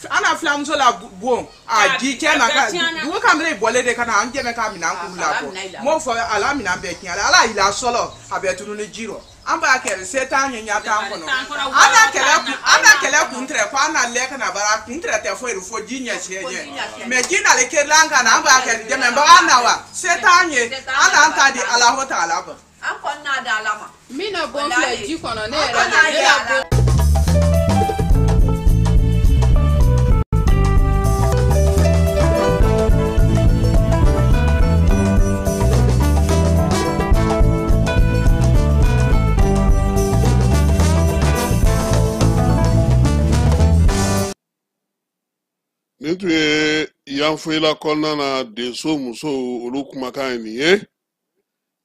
An na filamuso la bon a ji cɛ na ka dugu kamalen bɔlen de ka na an dɛmɛ k'a minɛn k'u labɔ. N b'o fɔ ala minɛn bɛɛ tiɲɛ la, ala y'i la sɔlɔ a bɛɛ tununi ji rɔ. An b'a kɛ se t'an ye, ɲɛ t'an kɔnɔ. An na kɛlɛ kun tɛrɛ ko an na lɛ ka na baara kun tɛrɛ tɛ foyi fo ji ɲɛ siɲɛ ɲɛ. Mɛ ji nalen kerila an kan na, an b'a kɛ dɛmɛbaga na wa se t'an ye, an n'an ta di Alahu taala ma. An kɔni n'a di Ala ma. Min na bon filɛ ji kɔnɔ, ne yɛrɛ ne la bon. Nin tun ye Yanfolila kɔnɔna na denso musow olu kumakan ye nin ye.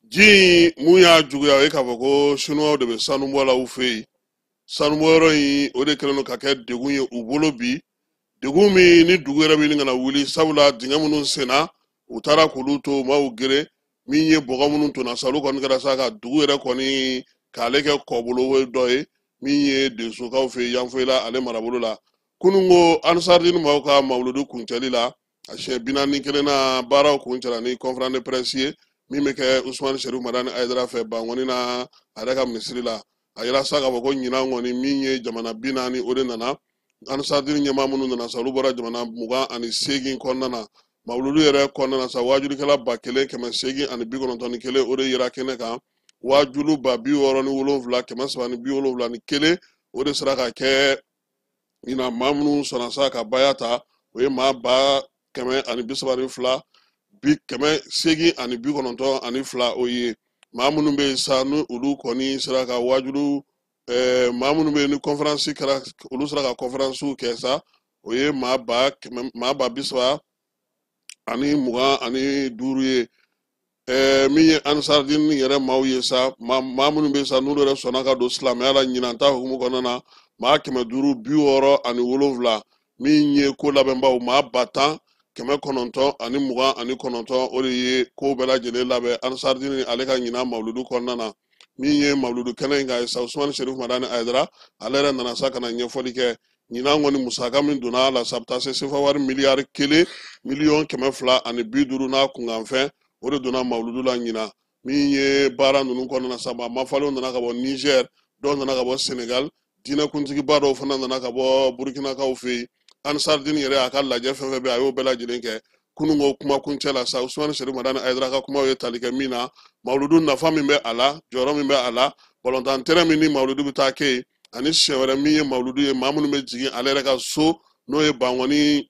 Ji in mun y'a juguya o ye k'a fɔ ko sinuwaw de bɛ sanubɔ la u fɛ yen. Sanubɔyɔrɔ in o de kɛlen don ka kɛ degun ye u bolo bi. Degun min ni dugu yɛrɛ bɛ ɲini ka na wuli, sabula dingɛ minnu senna u taara k'olu to u ma u gere. Min ye bɔgɔ minnu tonna sa, olu kɔni kɛra sa ka dugu yɛrɛ kɔni k'ale kɛ kɔbolo dɔ ye min ye densokaw fɛ yen Yanfolila ale marabolo la. Kunun ko Ansardini maaw ka mawuludu kuncɛli la, a siɲɛ 41 na baaraw kuncɛla ni conférence de presse ye min bɛ kɛ Usumani Serifu Madani Hayidara fɛ Bankɔni na a yɛrɛ ka misiri la. A yira sa k'a fɔ ko ɲinan kɔni min ye jamana 40 o de nana. Ansardini ɲɛmaa minnu nana sa, olu bɔra jamana 28 kɔnɔna na. Mawuludu yɛrɛ kɔnɔna na sa, waajulikɛla 1891 o de yera kɛnɛ kan. Waajulu 67371 o de sera ka kɛ ɲinan. Maa minnu sɔnna sa ka baya ta, o ye maa 132 892 o ye. Maa minnu bɛ yen sa, ni olu kɔni sera ka wajulu, maa minnu bɛ yen ni conférence kɛra, olu sera ka conférence kɛ sa, o ye maa 100 100, maa 300,025 ye. Min ye Ansardini yɛrɛ maaw ye sa, maa minnu bɛ sa n'olu yɛrɛ sɔnna ka don silamɛya la ɲinan ta hukumu kɔnɔna na, maa 567. Min ye ko labɛnbaw, maa 10,929, o de ye ko bɛɛ lajɛlen labɛn Ansardini ale ka ɲinan mawuludu kɔnɔna na. Min ye mawuludu kɛnɛ in kan sa, Usumani Serif Madani Hayidara, ale yɛrɛ nana sa ka na ɲɛfɔli kɛ. Ɲinan kɔni musaka min donna a la sa, bɛ taa se sefa wari 1 250 miliyɔn n'a kunkanfɛn, o de donna mawuludu la ɲinan. Min ye baara ninnu kɔnɔna na sa, maa mafalenw nana ka bɔ Niger, dɔw nana ka bɔ Senegal, diinɛkuntigiba dɔw fana nana ka bɔ Burukinakaw fɛ yen. Ansardini yɛrɛ a ka lajɛ fɛn fɛn bɛ, a y'o bɛɛ lajɛlen kɛ. Kunun ko kuma kuncɛ la sa, Usumani Serif Madani Hayidara ka kumaw ye tali kɛ min na, mawuludu nafa min bɛ a la, jɔyɔrɔ min bɛ a la, balontan tɛrɛn min ni mawuludu bɛ taa kɛ yen, ani siɲɛ wɛrɛ min ye mawuludu ye, maa minnu bɛ jigin ale yɛrɛ ka so, n'o ye Bankɔni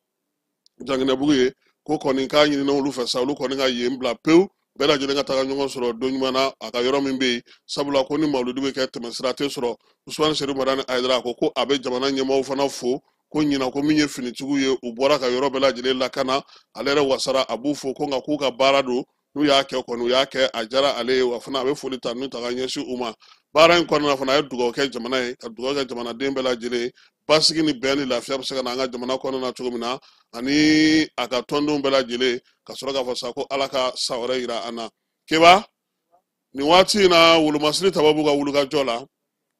Janginɛbugu ye, ko kɔni k'a ɲinina olu fɛ sa, olu kɔni ka yen bila pewu, bɛɛ lajɛlen ka taga ɲɔgɔn sɔrɔ don ɲuman na a ka yɔrɔ min bɛ yen, sabula ko ni mawuludu bɛ kɛ, tɛmɛsira tɛ sɔrɔ. Usumani Serif Madani Hayidara ko ko a bɛ jamana ɲɛmaaw fana fo ko ɲinan, ko min ye finitigiw ye, u bɔra ka yɔrɔ bɛɛ lajɛlen lakana, ale yɛrɛ wasara, a b'u fo ko nka k'u ka baara don, n'u y'a kɛ kɔni, u y'a kɛ, a diyara ale ye, wa fana a bɛ foli ta n'u ta ka ɲɛsin u ma. Baara in kɔnɔna fana, a ye dugawu kɛ jamana ye, ka dugawu kɛ jamanaden bɛɛ lajɛlen, basigi ni bɛn ni lafiya bɛ se ka na an ka jamana kɔnɔna na cogo min na, ani a ka tɔndenw bɛɛ lajɛlen, ka sɔrɔ k'a fɔ sa ko Ala ka san wɛrɛ yira an na. Keba, nin waati in na, wolomasiri tababu ka wulikajɔ la,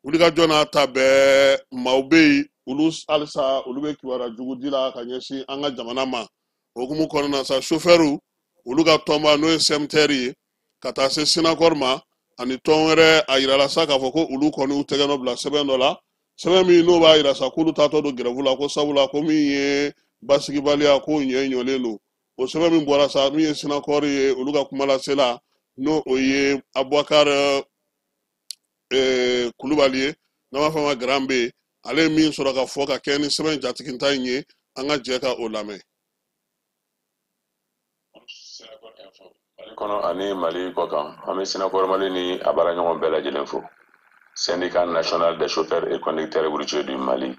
wulikajɔ n'a ta bɛɛ, maaw bɛ yen, olu halisa olu bɛ kibaruya jugu di la ka ɲɛsin an ka jamana ma. O hukumu kɔnɔna na sa, sofɛriw olu ka tɔnba, n'o ye CMTR ye, ka taa se Sinakɔri ma ani tɔn wɛrɛ, a yirala sa k'a fɔ ko olu kɔni u tɛgɛ nɔ bila sɛbɛn dɔ la, sɛbɛn min n'o b'a yira sa k'olu taatɔ don grève la, ko sabula ko min ye basigibaliya k'o ɲɛ ɲɔlen don. O sɛbɛn min bɔra sa, min ye Sinakɔri ye, olu ka kumalasela, n'o o ye Abubakar Kulubali ye, n'an b'a fɔ a ma Grand B, ale ye min sɔrɔ ka fɔ ka kɛ ni sɛbɛn jatiginta in ye, an ka jɛ ka o lamɛn. Mali kɔnɔ ani Mali kɔ kan, an bɛ Sinakɔrɔ Mali ni a baaraɲɔgɔn bɛɛ lajɛlen fo. Syndicat national des chauffeurs et conducteurs routiers du Mali,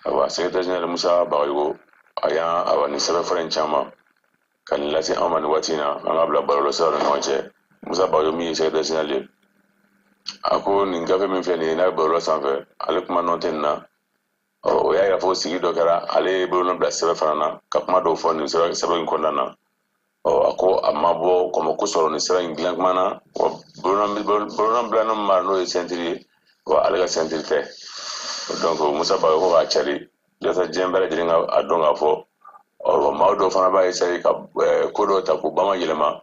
awa, secrétaire général Musa Bagayogo, a y'an, awa, nin sɛbɛnfura in caman ka nin lase an ma nin waati in na, an ka bila bɔlɔlɔsiraw ni ɲɔgɔn cɛ. Musa Bagayogo min ye secrétaire général ye, a ko nin gafe min filɛ nin ye, n'a bɛ bɔlɔlɔ sanfɛ, ale kuma nɔ tɛ nin na. O y'a yira fɔ sigi dɔ kɛra, ale ye bolonɔ bila sɛbɛn fana na ka kuma dɔw fɔ nin sɛbɛn in kɔnɔna na. Ɔ, a ko a ma bɔ kɔmɔ ko sɔrɔ nin sɛbɛn in dilan kuma na, wa bolonɔ bila min b'a n'o ye signature ye, wa ale ka signature tɛ. Donc Musa Bagayogo ko k'a cari walasa diɲɛ bɛɛ lajɛlen ka a dɔn k'a fɔ, ɔ, maa dɔw fana b'a essayer ka ko dɔw ta k'u bama yɛlɛma,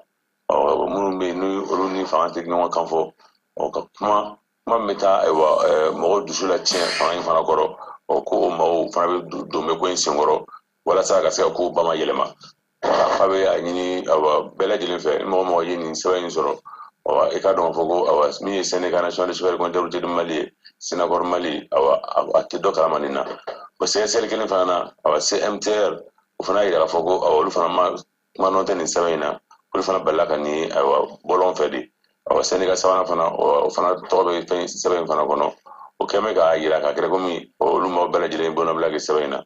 ɔ, minnu bɛ yen ni olu ni fanga tɛ ɲɔgɔn kan fɔ, ɔ, ka kuma kuma min bɛ taa, ayiwa, mɔgɔw dusu la tiɲɛ fanga in fana kɔrɔ, ɔ, ko o maaw fana bɛ don bɛ ko in senkɔrɔ walasa ka se ka kow bama yɛlɛma. Fa bɛ a ɲini, awa, bɛɛ lajɛlen fɛ, ni mɔgɔ mɔgɔ ye nin sɛbɛn in sɔrɔ, awa, i ka dɔn k'a fɔ ko, awa, min ye Syndicat national des chauffeurs conducteurs routiers du Mali ye, Sinakɔrɔ Mali, awa, a tɛ dɔ kalama nin na. O sɛgɛsɛgɛli kelen fana na, awa, CMTR, o fana y'a yira k'a fɔ ko, awa, olu fana ma kuma nɔ tɛ nin sɛbɛn in na, olu fana balila ka nin, ayiwa, bɔlɔn fɛ de. Awa, syndicat sabanan fana, o fana tɔgɔ bɛ fɛn sɛbɛn in fana kɔnɔ, o kɛn bɛ k'a yira k'a kɛra komi olu maaw bɛɛ lajɛlen bolonɔ kɛ sɛbɛn in na.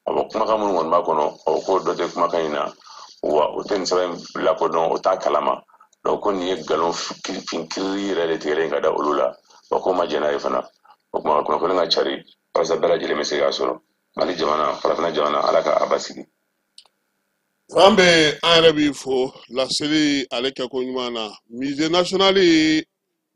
Awa, kumakan minnu kɔni b'a kɔnɔ, o ko dɔ tɛ kumakan in na, wa o tɛ nin sɛbɛn in lakodɔn, o t'a kalama. Donc ko nin ye nkalon fin kirili yɛrɛ de tigɛlen ka da olu la, wa ko ma jɛn n'a ye fana. O tuma kunnafoni ka cari walasa bɛɛ lajɛlen bɛ se k'a sɔrɔ. Mali jamana, farafinna jamana, Ala ka a basigi. An bɛ an yɛrɛ b'i fo laseli ale kɛko ɲuman na. Musée national,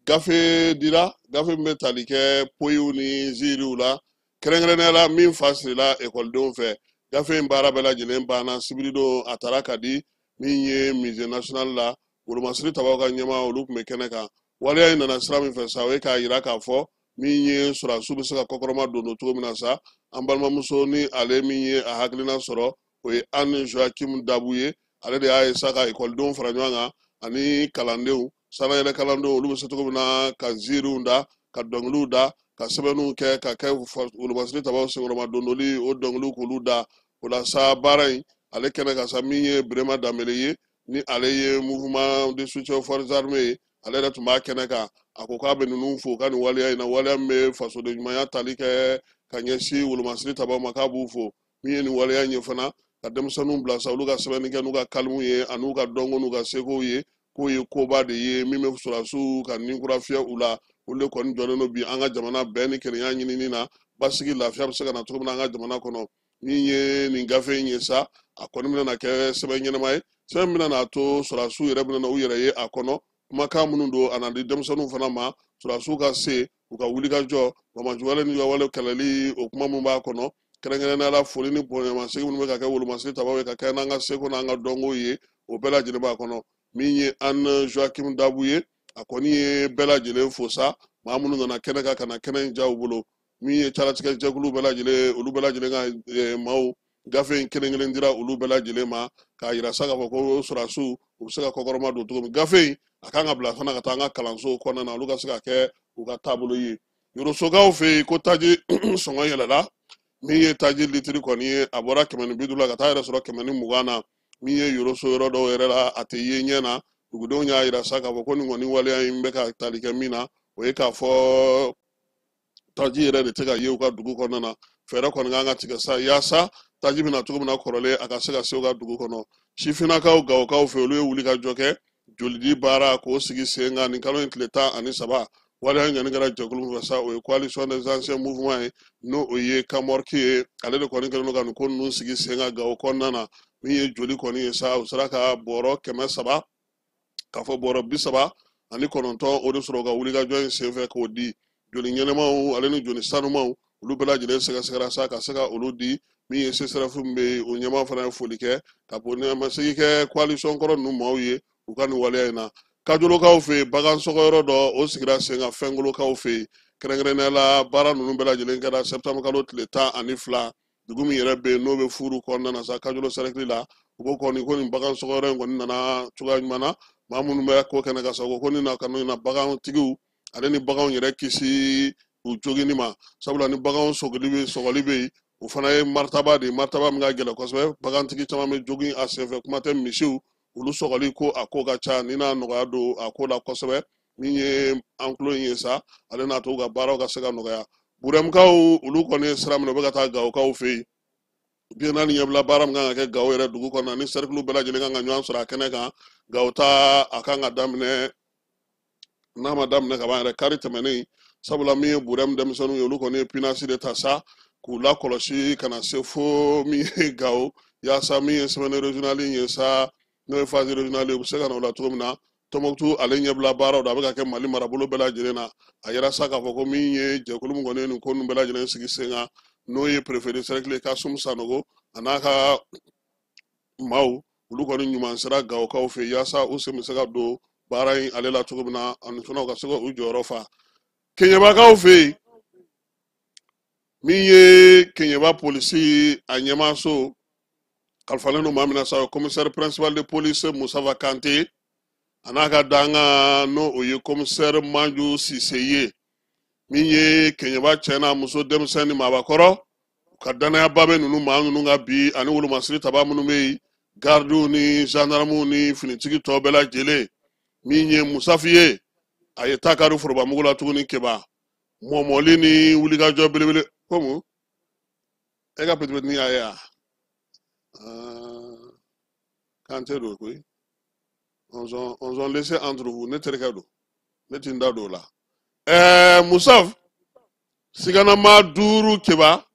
gafe dira, gafe min bɛ tali kɛ poyiw ni ziiriw la, kɛrɛnkɛrɛnnenya la min fa sirila ekɔlidenw fɛ. Gafe in baara bɛɛ lajɛlen banna sibiridon, a taara ka di min ye musée national la, wolomasiri tabaw ka ɲɛmaa, olu tun bɛ kɛnɛ kan. Waleya in nana sira min fɛ sa, o ye k'a yira k'a fɔ min ye sɔrɔdasiw bɛ se ka kɔkɔrɔma don cogo min na sa. An balimamuso ni ale min ye a hakilina sɔrɔ, o ye Anne Joachim Dabu ye. Ale de y'a ye sa ka ekɔlidenw fara ɲɔgɔn kan ani kalandenw, sanayɛlɛ kalandenw, olu bɛ se cogo min na ka ziiriw da, ka dɔnkiliw da, ka sɛbɛnniw kɛ, ka kɛ wolomasiri tabaw senkɔrɔma dondoli, o dɔnkiliw k'olu da. O la sa, baara in ale kɛnɛ kan sa, min ye Birema Danbele ye. Ni ale ye mouvement de soutien aux forces armées ye, ale yɛrɛ tun b'a kɛnɛ kan. A ko k'a bɛ ninnu fo ka nin waleya in na, waleya min bɛ fasoden ɲumanya tali kɛ ka ɲɛsin wolomasiri tabaw ma, k'a b'u fo. Min ye nin waleya in ye fana, ka denmisɛnninw bila sa, olu ka sɛbɛnni kɛ n'u ka kalimu ye an'u ka dɔnko n'u ka sekow ye, k'o ye koba de ye min bɛ sɔrɔdasiw ka ni kura fiyɛ u la. Olu de kɔni jɔlen don bi an ka jamana bɛn ni kelenya ɲinini na, basigi lafiya bɛ se ka na cogo min na an ka jamana kɔnɔ. Min ye nin gafe in ye sa, a kɔni bɛna na kɛ sɛbɛn ɲɛnama ye, sɛbɛn bɛna n'a to sɔrɔdasiw yɛrɛ bɛna na u yɛrɛ ye a kɔnɔ. Kumakan minnu don, a na di denmisɛnninw fana ma, sɔrɔdasiw ka se u ka wulikajɔ banbaanciwale ni wale kɛlɛli, o kuma min b'a kɔnɔ, kɛrɛnkɛrɛnnenya la foli ni bonyamasegin minnu bɛ ka kɛ wolomasiri tabaw ye ka kɛ n'an ka seko n'an ka dɔnko ye, o bɛɛ lajɛlen b'a kɔnɔ. Min ye Anne Joachim Dabu ye, a kɔni ye bɛɛ lajɛlen fo sa, maa minnu nana kɛnɛ kan ka na kɛnɛ in diya u bolo. Min ye calatigɛ jɛkulu bɛɛ lajɛlen, olu bɛɛ lajɛlen ka maaw gafe in kelen kelen dira olu bɛɛ lajɛlen ma, k'a yira sa k'a fɔ ko sɔrɔdasiw u bɛ se ka kɔkɔrɔma don cogo min. Gafe in a kan ka bila fana ka taa an ka kalanso kɔnɔna na, olu ka se ka kɛ u ka taabolo ye. Yorosokaw fɛ yen ko taji sɔngɔ yɛlɛla. Min ye taji litiri kɔni ye, a bɔra 150 la ka taa yɛrɛ sɔrɔ 120 na. Min ye Yoroso yɔrɔ dɔw yɛrɛ la, a tɛ ye ɲɛ na. Dugudenw y'a yira sa k'a fɔ ko nin kɔni waleya in bɛ ka tali kɛ min na, o ye k'a fɔ taji yɛrɛ de tɛ ka ye u ka dugu kɔnɔna na. Fɛɛrɛ kɔni kan ka tigɛ sa yaasa taji bɛna cogo min na kɔrɔlen, a ka se ka se u ka dugu kɔnɔ. Sifinnakaw Gawokaw fɛ, olu ye wuli ka jɔ kɛ jolidi baara k'o sigi sen kan nin kalo in tile 13. Waleya in kɔni kɛra jɛkulu min fɛ sa, o ye coalition des anciens mouvements ye, n'o o ye Kamɔriki ye. Ale de kɔni kɛlen don ka nin ko ninnu sigi sen kan Gawo kɔnɔna na. Min ye joli kɔni ye sa, u sera ka bɔrɔ 300, k'a fɔ bɔrɔ 39, o de sɔrɔ u ka wulikajɔ in senfɛ k'o di. Joli ɲɛnɛmaw ale ni joli sanumaw, olu bɛɛ lajɛlen sɛgɛsɛgɛra sa ka se ka olu di. Min ye CSRF min bɛ yen, o ɲɛmaa fana ye foli kɛ ka bonyamasegin kɛ coalition kɔrɔ ninnu maaw ye u ka nin waleya in na. Kajolokaw fɛ yen, bagan sɔgɔyɔrɔ dɔ o sigira sen kan Fɛnkolokaw fɛ yen. Kɛrɛnkɛrɛnnenya la, baara ninnu bɛɛ lajɛlen kɛra septembre kalo tile 12. Dugu min yɛrɛ bɛ yen n'o bɛ furu kɔnɔna na sa, Kajolo cercle la, u ko kɔni ko nin bagan sɔgɔyɔrɔ in kɔni nana cogoya ɲuman na. Maa minnu bɛ ko kɛnɛ kan sa, u ko ko nin na ka na bagantigiw ale ni baganw yɛrɛ kisi u joginni ma, sabula ni baganw sɔgɔli bɛ yen, o fana ye maritaba de ye, maritaba min ka gɛlɛn kosɛbɛ. Bagantigi caman bɛ jogin a senfɛ, kuma tɛ misiw, olu sɔgɔli ko a ko ka ca. Ni n'a nɔgɔya don a ko la kosɛbɛ. Min ye an tulo in ye sa, ale n'a to u ka baaraw ka se ka nɔgɔya. Burɛmukaw, olu kɔni ye sira minɛ, u bɛ ka taa Gawokaw fɛ yen. Biennale ɲɛbila baara min kan ka kɛ Gawo yɛrɛ dugu kɔnɔ, ni cercle bɛɛ lajɛlen kan ka ɲɔgɔn sɔrɔ a kɛnɛ kan. Gawo ta a kan ka daminɛ, n'a ma daminɛ ka ban yɛrɛ kari tɛmɛnen, sabula min ye Burɛmu denmisɛnninw ye, olu kɔni ye pinasi de ta sa k'u lakɔlɔsi ka na se fo min ye Gawo, yaasa min ye semaine régionale in ye sa, n'o ye phase régionale ye, u bɛ se ka na o la cogo min na. Tɔnbɔkutu ale ɲɛbila baaraw don, a bɛ ka kɛ Mali marabolo bɛɛ lajɛlen na. A yira sa k'a fɔ ko min ye jɛkulu min kɔni ye nin ko ninnu bɛɛ lajɛlen sigi sen kan, n'o ye préfet de cercle Kasum Sanogo a n'a ka maaw, olu kɔni ɲuman sera Gawokaw fɛ yaasa u sen bɛ se ka don baara in ale la cogo min na, ani fana u ka se ka u jɔyɔrɔ fa. Keɲɛbakaw fɛ yen, min ye Keɲɛba polisi a ɲɛmaaso kalifalen don maa min na sa, o commissaire principal de police Musafa Kante a n'a ka dankan, n'o o ye commissaire Manju Sise ye. Min ye Keɲɛba cɛ n'a muso, denmisɛn ni maabakɔrɔ, u ka danayaba bɛ ninnu maa ninnu ka bi, ani wolomasiri taba minnu bɛ yen, gardiw ni gendarmew ni finitigi tɔ bɛɛ lajɛlen. Min ye Musafi ye, a ye ta kari forobamugu la tuguni Keba mɔmɔli ni wulikajɔ belebele. Komu e ka petipetini y'a ye wa? Kante don koyi. On s'en laissé entre vous. Ne terikɛ don, ne ti n da don o la. Musaf siganama 5 Keba,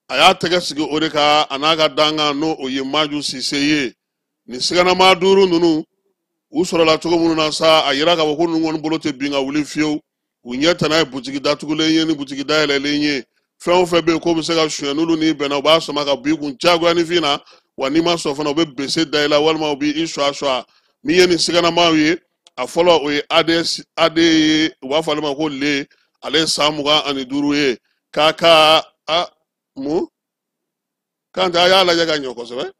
a y'a tɛgɛ sigi o de kan, a n'a ka dankan, n'o o ye Maju Sise ye. Nin siganama 5 ninnu, u sɔrɔla cogo minnu na sa, a yira k'a fɔ ko ninnu kɔni bolo tɛ bin ka wuli fiyewu. U ɲɛ tana ye butigi datugulen ye ni butigi dayɛlɛlen ye. Fɛn o fɛn bɛ yen k'o bɛ se ka suɲɛ, n'olu n'i bɛnna, u b'a sama ka bɔ i kun diyagoya ni fin na. Wa n'i ma sɔn fana, u bɛ bese da i la walima u b'i suwa suwa. Min ye nin siganamaw ye, a fɔlɔ o ye AD ye, u b'a fɔ ale ma ko Le, ale ye san 25 ye. K'a ka a mun Kante, a y'a lajɛ ka ɲɛ kosɛbɛ.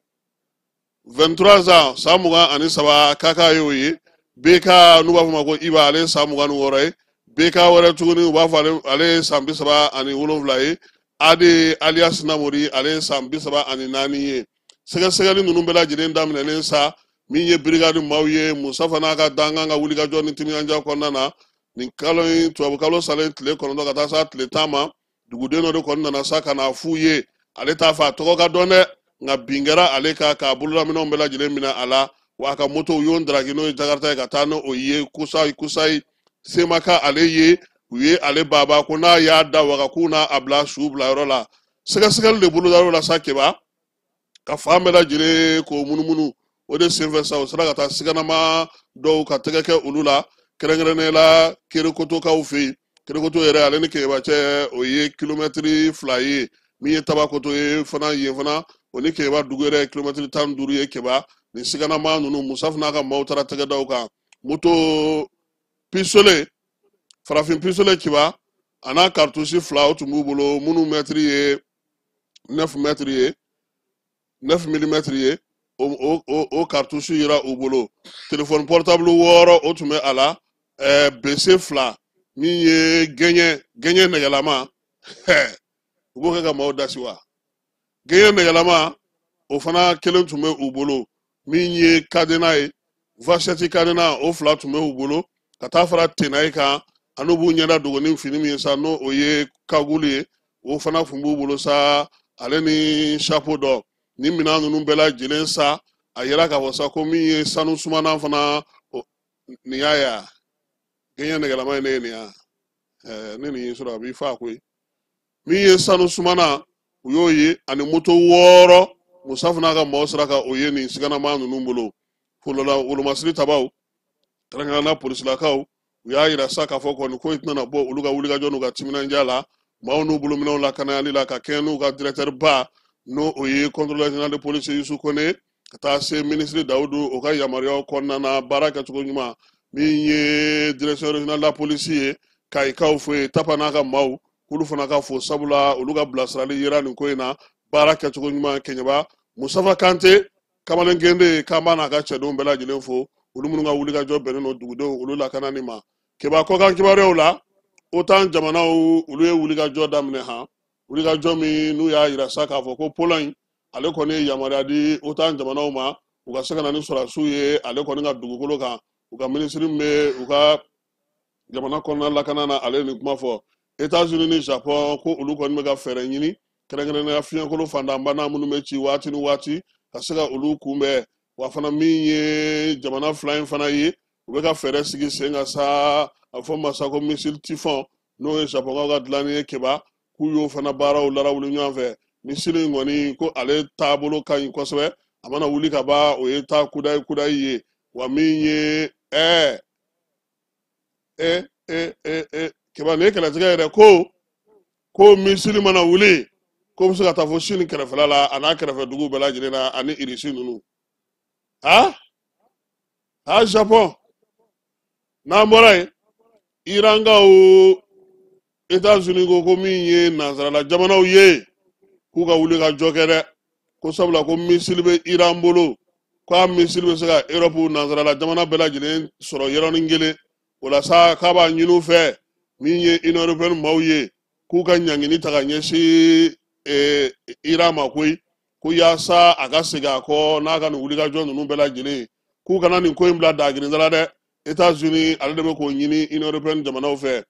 23 ans, san 23, Kaka y'o ye. BK, n'u b'a fɔ ma ko Iba, ale ye san 26 ye. BK wɛrɛ tuguni, u b'a fɔ ale ye san 37 ye. AD alias Namori, ale ye san 34 ye. Sɛgɛsɛgɛli ninnu bɛɛ lajɛlen daminɛlen sa, Min ye brigade maaw ye, Musafa n'a ka dankan ka wulikajɔ ni timinandiya kɔnɔna na, nin kalo in tubabukalo salen tile 9 ka taa s'a tile 10 ma, duguden dɔ de kɔni nana sa ka n'a f'u ye, ale t'a fɛ a tɔgɔ ka dɔn dɛ, nka bin kɛra ale kan k'a bololaminɛnw bɛɛ lajɛlen minɛ a la, wa a ka moto u y'o daraki n'o ye Jakarta ye ka taa n'o ye kusayi kusayi semaka ale ye, u ye ale baba ko n'a y'a da waga k'u n'a a bila su bilayɔrɔ la. Sɛgɛsɛgɛli de bolodar'o la sa Keba, ka fan bɛɛ lajɛlen k'o munumunu. O de senfɛ sa, o sera ka taa siganama dɔw ka tɛgɛ kɛ olu la, kɛrɛnkɛrɛnnenya la Kerekotokaw fɛ yen. Kerekoto yɛrɛ ale ni Keɲeba cɛ o ye kilomɛtiri 2 ye, min ye Tabakoto ye fana yen fana o ni Keɲeba dugu yɛrɛ ye kilomɛtiri 15 ye Keba. Nin siganama ninnu Musa fana ka maaw taara tɛgɛ da u kan. Moto pistolet, farafin pistolet Keba, a n'a cartouche 2 o tun b'u bolo, minnu mɛtiri ye 9 mètres ye, 9 millimètres ye, o cartouche yera u bolo. Téléphone portable 6 o tun bɛ a la, BC 2 min ye gɛɲɛ nɛgɛlama, u b'o kɛ ka maaw dasi wa, gɛɲɛ nɛgɛlama o fana kelen tun bɛ u bolo, min ye cadenas ye, vachette cadenas o 2 tun bɛ u bolo, ka taa fara tenaille kan, ani u b'u ɲɛda dogo ni fini min ye sa, n'o o ye cagoule ye, o fana tun b'u bolo sa, ale ni chapeau dɔ. Ni minɛn ninnu bɛɛ lajɛlen sa, a yira k'a fɔ sa ko min ye sanu sumanan fana, nin y'a ye a gɛɲɛ nɛgɛlama ye ne ye nin ya, ne nin y'i sɔrɔ a b'i fa koyi. Min ye sanu sumanan u y'o ye, ani moto 6 Musa fana ka maaw sera ka o ye nin siganama ninnu bolo. Wolomasiri tabaw, kɛrɛnkɛrɛnnenya polisilakaw, u y'a yira sa k'a fɔ kɔni ko i tɛna bɔ olu ka wulikajɔ n'u ka timinandiya la, maaw n'u bolominɛnw lakanayali la, ka kɛɲɛ n'u ka directeur ba n'o o ye contrôleur général de police Youssou Kone, ka taa se ministre Dawudu o ka yamaruyaw kɔnɔna na baara kɛcogo ɲuman. Min ye direction régionale de la police ye, Kayikaw fo yen, Tapa n'a ka maaw k'olu fana ka fo, sabula olu ka bilasirali yera nin ko in na baara kɛcogo ɲuman. Keɲeba Musafa Kante kamalen gende k'an b'a n'a ka cɛdenw bɛɛ lajɛlen fo, olu minnu ka wulikajɔ bɛnnen don dugudenw olu lakanani ma. Keba kɔkan kibaruyaw la, OTAN jamanaw olu ye wulikajɔ daminɛ han, wulikajɔ min n'u y'a yira sa k'a fɔ ko Pologne ale kɔni ye yamaruya di OTAN jamanaw ma u ka se ka na ni sɔrɔdasiw ye ale kɔni ka dugukolo kan. U ka minisiri min bɛ u ka jamana kɔnɔna lakana na, ale ye nin kuma fɔ. États-Unis ni Japon ko olu kɔni bɛ ka fɛɛrɛ ɲini, kɛrɛnkɛrɛnnenya fiɲɛkolo fantanbana minnu bɛ ci waati ni waati ka se ka olu kunbɛn. Wa fana min ye jamana 2 in fana ye, u bɛ ka fɛɛrɛ sigi sen kan sa, a bɛ fɔ ma sa ko missile Typhon, n'o ye Japonkaw ka dilanni ye Keba, k'u y'o fana baaraw larawuli ɲɔgɔn fɛ. Missile in kɔni ko ale taabolo ka ɲi kosɛbɛ, a mana wuli ka ban o ye taa kudayi kudayi ye. Wa min ye Keba nin ye kɛlɛtigɛ yɛrɛ, ko missile mana wuli ko bɛ se ka taa fo Sini kɛrɛfɛla la, a n'a kɛrɛfɛ duguw bɛɛ lajɛlen na, ani Irisi ninnu. Japon n'an bɔra yen, Irankaw États-Unis ko min ye nansarala jamanaw ye k'u ka wuli ka jɔ kɛ dɛ, ko sabula ko missile bɛ Iran bolo, k'a missile bɛ se ka Europe nansarala jamana bɛɛ lajɛlen sɔrɔ yɔrɔnin kelen. O la sa k'a b'a ɲini u fɛ, min ye Union européenne maaw ye, k'u ka ɲangini ta ka ɲɛsin Iran ma koyi, ko yaasa a ka segin a kɔ n'a ka nin wulikajɔ ninnu bɛɛ lajɛlen, k'u kana nin ko in bila dagirinda la dɛ. États-Unis ale de bɛ k'o ɲini Union européenne jamanaw fɛ.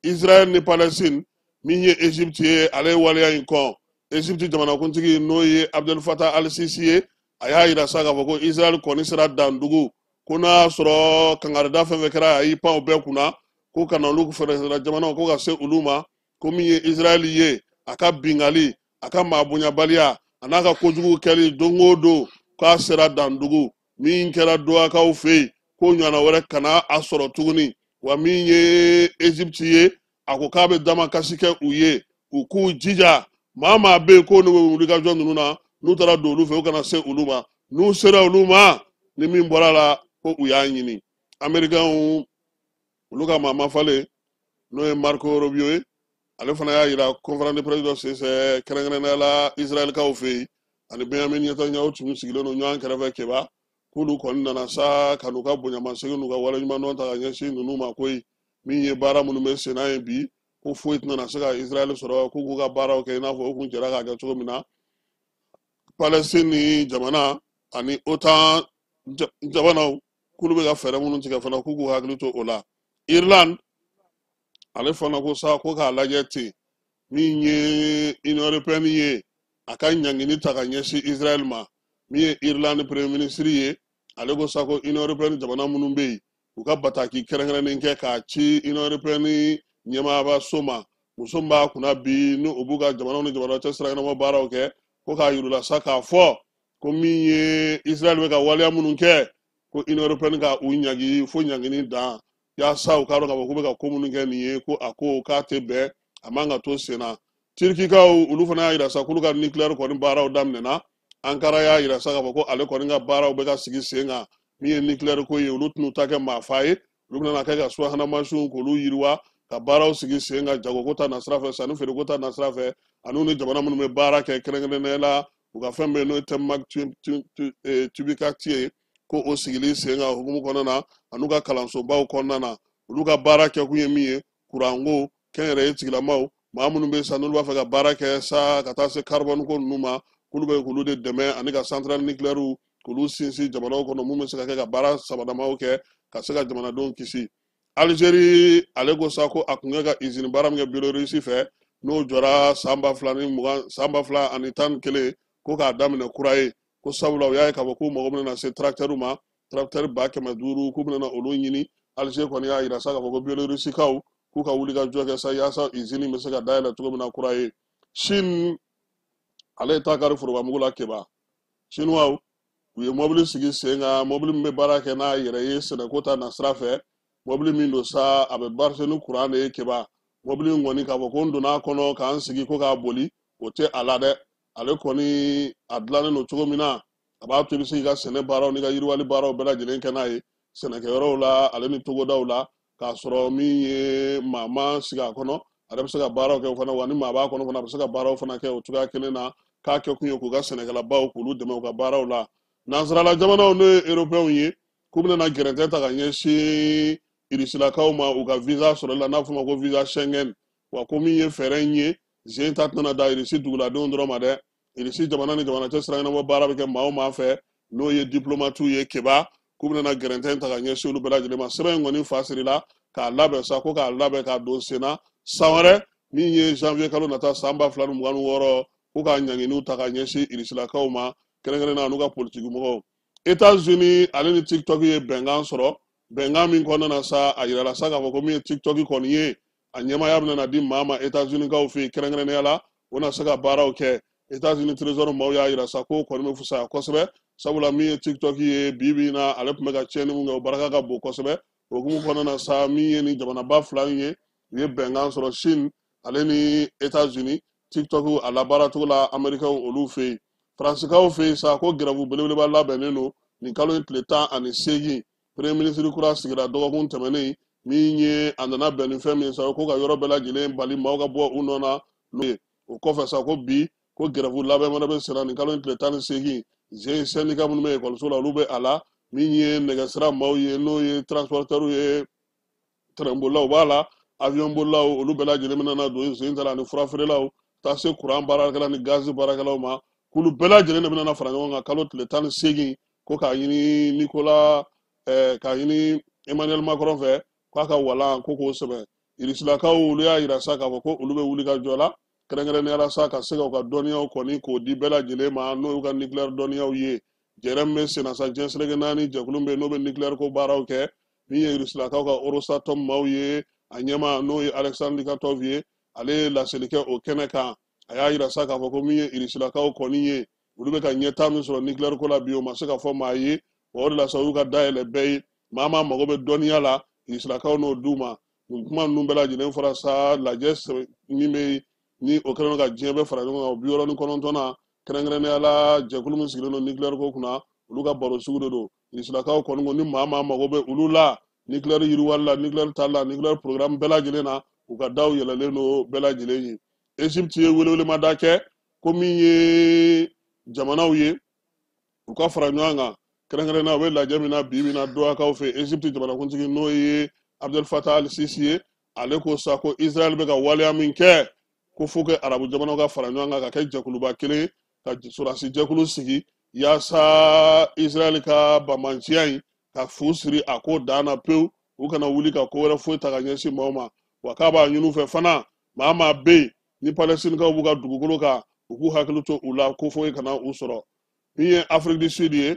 Israël ni Palestine, min ye Égypte ye, ale ye waleya in kɔn. Égypte jamanakuntigi n'o ye Abdel Fattah al-Sisi ye, a y'a yira sa k'a fɔ ko Israël kɔni sera dandugu, ko n'a y'a sɔrɔ kangarida fɛn fɛn kɛra a y'i pan o bɛɛ kunna, ko ka na olu fɛrɛ jamanaw ko ka se olu ma, ko min ye Israël ye, a ka bingali, a ka maabonyabaliya, a n'a ka kojugu kɛli don o don, k'a sera dandugu. Min kɛra Dohakaw fɛ yen, ko ɲɔgɔnna wɛrɛ kana a sɔrɔ tuguni. Wa min ye Égypte ye, a ko k'a bɛ damakasi kɛ u ye, u k'u jija, maa maa bɛ yen ko n'u bɛ wulikajɔ ninnu na, n'u taara don olu fɛ, u kana se olu ma, n'u sera olu ma, ni min bɔra la ko u y'a ɲini. Américains olu ka maa mafalen n'o ye Marco Rubio ye, ale fana y'a yira conférence de presse dɔ senfɛ kɛrɛnkɛrɛnnenya la Israɛlkaw fɛ yen, ani Benjamin Netanyahu tun sigilen don ɲɔgɔn kɛrɛfɛ Keba, k'olu kɔni nana sa ka n'u ka bonyamasegin n'u ka waleɲumandɔn ta ka ɲɛsin ninnu ma koyi. Min ye baara minnu bɛ sen na yen bi, ko foyi tɛna se ka Israɛl sɔrɔ, k'u k'u ka baaraw kɛ i n'a fɔ u kun jɛra k'a kɛ cogo min na. Palestine ni jamana ani OTAN jamanaw k'olu bɛ ka fɛɛrɛ minnu tigɛ fana k'u k'u hakili to o la. Irlande ale fana ko sa ko k'a lajɛ ten, min ye Union européenne ye a ka ɲangini ta ka ɲɛsin Israël ma. Min ye Irlande premier ministre ye, ale ko sa ko Union européenne jamana minnu bɛ yen, u ka bataki kɛrɛnkɛrɛnnen kɛ k'a ci Union européenne ɲɛmaabaso ma, muso min b'a kunna bi ni o b'u ka jamanaw ni jamanaw cɛ sira ɲɛnabɔ baaraw kɛ, ko k'a yir'u la sa k'a fɔ ko min ye Israël bɛ ka waleya minnu kɛ, ko Union européenne ka u ɲangi fo ɲangini dan, yaasa u k'a dɔn k'a fɔ k'u bɛ ka ko minnu kɛ nin ye, ko a ko k'a tɛ bɛn, a man ka to sen na. Tirikikaw olu fana y'a yira sa k'olu ka nucléaire kɔni baaraw daminɛna. Ankara y'a yira sa k'a fɔ ko ale kɔni ka baaraw bɛ ka sigi sen kan. Min ye nucléaire ko ye, olu tɛn'u ta kɛ maafa ye, olu bɛna kɛ ka subahana mansinw k'olu yiriwa, ka baaraw sigi sen kan, jagoko ta nasira fɛ, sanni feereko ta nasira fɛ, ani ni jamana minnu bɛ baara kɛ kɛrɛnkɛrɛnnenya la, u ka fɛn bɛ n'o ye Tɛmak Tubikati ye, ko o sigili sen kan hukumu kɔnɔna na, an'u ka kalansobaw kɔnɔna na. Olu ka baara kɛkun ye min ye, kuranko, kɛnyɛrɛye tigilamaw, maa minnu bɛ sa n'olu b'a fɛ ka baara kɛ sa ka taa se carbone ko ninnu ma, k'olu bɛ k'olu de dɛmɛ, ani ka centrale nucléaire k'olu sinsin jamanaw kɔnɔ, mun bɛ se ka kɛ ka baara sabadamaw kɛ ka se ka jamanadenw kisi. Algérie ale ko sa ko a kun kɛ ka usine baara min kɛ Biélorussie fɛ, n'o jɔra san 2020, san 2011, ko k'a daminɛ kura ye, ko sabula u y'a ye k'a fɔ k'u mago bɛna se tracteur ma, tracteur 500,000 k'u bɛna olu ɲini. Algérie kɔni y'a yira sa k'a fɔ ko Biélorussie-kaw k'u ka wuli ka jɔ kɛ sa yaasa usine bɛ se ka dayɛlɛ cogo min na kura ye. Chine ale ye taa kari forobamugu la Keba. Chinois u ye mobili sigi sen kan, mobili min bɛ baara kɛ n'a yɛrɛ ye sɛnɛko ta nasira fɛ, mobili min don sa a bɛ marcher ni courant de ye Keba. Mobili in kɔni k'a fɔ ko n donna a kɔnɔ k'an sigi ko k'a boli, o tɛ a la dɛ. Ale kɔni a dilannen don cogo min na, a b'a to i bɛ se k'i ka sɛnɛ baaraw n'i ka yiriwali baaraw bɛɛ lajɛlen kɛ n'a ye sɛnɛkɛyɔrɔw la, ale ni togodaw la, k'a sɔrɔ min ye maa ma sigi a kɔnɔ, ale bɛ se ka baaraw kɛ o fana, wa ni maa b'a kɔnɔ fana a bɛ se ka baaraw fana kɛ o cogoya kelen na, k'a kɛ kun ye k'u ka sɛnɛkɛlabaw k'olu dɛmɛ u ka baaraw la. Nansarala jamanaw n'o ye européenw ye, k'u bɛna gɛrɛntɛ ta ka ɲɛsin irisilakaw ma u ka visa sɔrɔli la, n'a fɔ ma ko visa Schengen. Wa ko min ye fɛɛrɛ in ye, zen ta tɛna da Irisi duguladenw dɔrɔn ma dɛ. Irisi jamana ni jamana cɛ sira ɲɛnabɔ baara bɛ kɛ maa o maa fɛ, n'o ye diplomatiw ye Keba, k'u bɛna gɛrɛntɛ in ta ka ɲɛsin olu bɛɛ lajɛlen ma. Sɛbɛn in kɔni fa sirila k'a labɛn sa, ko k'a labɛn k'a don sen na san wɛrɛ min ye janvier kalo nata san 2026, ko k'a ɲanginiw ta ka ɲɛsin irisilakaw ma, kɛrɛnkɛrɛnnenya n'u ka politiki mɔgɔw. États-Unis ale ni TikTok ye bɛnkan sɔrɔ, bɛnkan min kɔnɔna na sa, a yirala sa k'a fɔ ko min ye TikTok kɔni ye, a ɲɛmaaya bɛna di maa ma États-Unis kaw fɛ yen kɛrɛnkɛrɛnnenya la, o na se ka baaraw kɛ. États-Unis trésor maaw y'a yira sa k'o kɔni bɛ fisaya kosɛbɛ, sabula min ye TikTok ye bi bi in na, ale tun bɛ ka tiɲɛni min kɛ, o barika ka bon kosɛbɛ. O hukumu kɔnɔna na sa, min ye nin jamanaba fila in ye, u ye bɛnkan sɔrɔ Chine ale ni États-Unis, TikTok a labaara cogo la Américains olu fɛ yen. Faransikaw fɛ yen sa, ko grève belebeleba labɛnnen don nin kalo in tile 18. Premier ministre kura sigira dɔgɔkun tɛmɛnen, min ye a nana bɛn ni fɛn min ye sa, ko ka yɔrɔ bɛɛ lajɛlen bali maaw ka bɔ u nɔ na n'o ye. O kɔfɛ sa, ko bi ko grève labɛn fana bɛ senna nin kalo in tile 18. Zen syndicat minnu bɛ ekɔliso la, olu bɛ a la. Min ye nɛgɛsira maaw ye, n'o ye transporteurs ye, tɛrɛnbolilaw b'a la, avion bolilaw, olu bɛɛ lajɛlen bɛna na don zen ta la, ani furafeerelaw, taa se kuran baarakɛla ni gazi baarakɛlaw ma, k'olu bɛɛ lajɛlen de bɛna na fara ɲɔgɔn kan kalo tile 18, ko k'a ɲini Nicolas, k'a ɲini Emmanuel Macron fɛ k'a ka walan ko k'o sɛbɛn. Irisilakaw olu y'a yira sa k'a fɔ ko olu bɛ wuli ka jɔ la, kɛrɛnkɛrɛnnenya la sa ka se ka u ka dɔnniyaw kɔni k'o di bɛɛ lajɛlen ma, n'o y'u ka nucléaire dɔnniyaw ye. Jɛrɛ min bɛ senna sa, diɲɛ seleke naani jɛkulu bɛ yen n'o bɛ nucléaire ko baaraw kɛ, min ye irisilakaw ka Rosatom maaw ye, a ɲɛmaa n'o ye Alexandre Likatov ye, ale ye laseli kɛ o kɛnɛ kan. A y'a yira sa k'a fɔ ko min ye irisilakaw kɔni ye, olu bɛ ka ɲɛtaa min sɔrɔ nucléaire ko la bi, o ma se ka fɔ maa ye. Wa o de la sa, u y'u ka dayɛlɛ bɛɛ ye, maa maa mago bɛ dɔnniya la, irisilakaw n'o d'u ma. Nin kuma ninnu bɛɛ lajɛlen fɔra sa lajɛ min bɛ ni o kɛlen don ka diɲɛ bɛɛ fara ɲɔgɔn kan, o 69nan, kɛrɛnkɛrɛnnenya la jɛkulu min sigilen don nucléaire ko kunna, olu ka baro sugu de don. Irisilakaw kɔni ko ni maa maa mago bɛ olu la nucléaire yiriwali la, nucléaire tali la, nucléaire programme bɛɛ lajɛlen na, u ka daw yɛlɛlen don bɛɛ lajɛlen ye. Égypte ye welewelemada kɛ ko min ye jamanaw ye, u ka fara ɲɔgɔn kan, kɛrɛnkɛrɛnnenya u bɛ lajɛ min na bi bi in na Dohakaw fɛ. Égypte jamanakuntigi n'o ye Abdel Fattah al-Sisi ye, ale ko sa ko Israël bɛ ka waleya min kɛ, ko fo que arabu jamanaw ka fara ɲɔgɔn kan ka kɛ jɛkuluba kelen, ka sɔrɔdasi jɛkulu sigi Yaasa Israɛl ka banbanciya in ka fu siri a ko dan na pewu, u kana wuli ka ko wɛrɛ foyi ta ka ɲɛsin maaw ma. Wa k'a b'a ɲini u fɛ fana, maa maa bɛ yen ni Palɛstinikaw b'u ka dugukolo kan, u k'u hakili to u la, ko foyi kana u sɔrɔ. Min ye Afrique du Sud ye,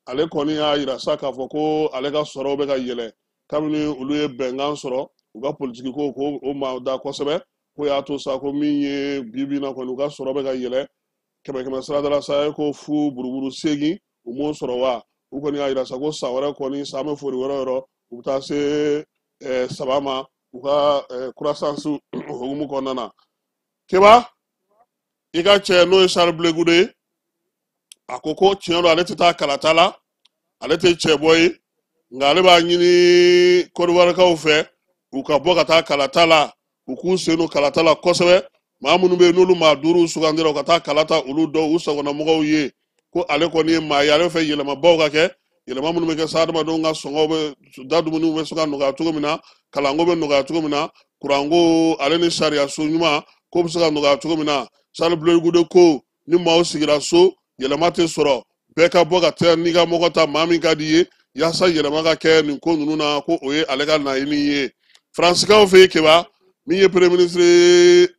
ale kɔni y'a yira sa k'a fɔ ko ale ka sɔrɔw bɛ ka yɛlɛ kabini olu ye bɛnkan sɔrɔ u ka politiki ko ko o ma da kosɛbɛ. Ko y'a to sa ko min ye bi bi in na kɔni, u ka sɔrɔ bɛ ka yɛlɛ kɛmɛ kɛmɛ sira da la sa ko fu buruburu 8, u m'o sɔrɔ. Wa u kɔni y'a yira sa ko san wɛrɛ kɔni, san bɛ fori wɛrɛ yɔrɔ, u bɛ taa se 3 ma u ka croissance hukumu kɔnɔna na. Keba, i ka cɛ n'o ye Charles Blé Goudé ye, a ko ko tiɲɛ don, ale tɛ taa kalata la, ale tɛ cɛbɔ ye, nka ale b'a ɲini Kɔdiwarikaw fɛ u ka bɔ ka taa kalata la, u k'u sen don kalata la kosɛbɛ. Maa minnu bɛ yen n'olu maa 5 sugandira, u ka taa kalata olu dɔw u sagonamɔgɔw ye. Ko ale kɔni ye maa ye, ale fɛ yɛlɛmabaw ka kɛ, yɛlɛma minnu bɛ kɛ sa adamadenw ka sɔngɔw bɛ da, dumuniw bɛ se ka nɔgɔya cogo min na, kalanko bɛ nɔgɔya cogo min na, kuranko ale ni sariya so ɲuman ko bɛ se ka nɔgɔya cogo min na. Charles Blé Goudé ko ni maaw sigira so, yɛlɛma tɛ sɔrɔ, bɛɛ ka bɔ ka taa n'i ka mɔgɔ ta, maa min ka di ye, yaasa yɛlɛma ka kɛ nin ko ninnu na, ko o ye ale ka laɲini ye. Faransikaw fɛ yen, Keba, min ye premier ministre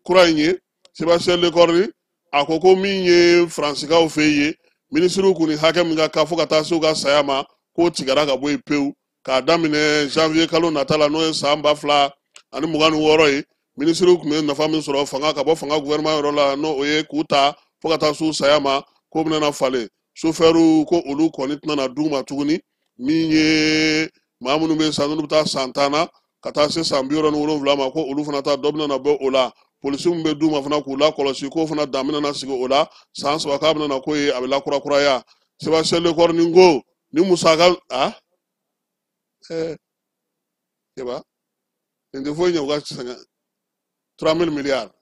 kura in ye, Sébastien Lecornu, a ko ko min ye faransikaw fɛ yen, minisiriw kun ni hakɛ min ka kan fo ka taa se u ka saya ma, k'o tigɛra ka bɔ yen pewu k'a daminɛ janvier kalo nata la, n'o ye san 2026 ye. Minisiriw tun bɛ nafa min sɔrɔ fanga ka bɔ fanga gouvernement yɔrɔ la, n'o ye k'u ta fo ka taa s'u saya ma, k'o bɛna falen. Sofɛriw ko olu kɔni tɛna na d'u ma tuguni. Min ye maa minnu bɛ san, n'olu bɛ taa san 10 na ka taa se san 67 ma, ko olu fana ta dɔ bɛna na bɔ o la. Polisi min bɛ d'u ma fana k'u lakɔlɔsi, k'o fana dan bɛna na sigi o la san 3, k'a bɛna na k'o ye a bɛ lakurakuraya. Sébastien Lecornu ko ni musaka a Keba, nin tɛ foyi ɲɛ u ka sɛgɛn 3000 milliards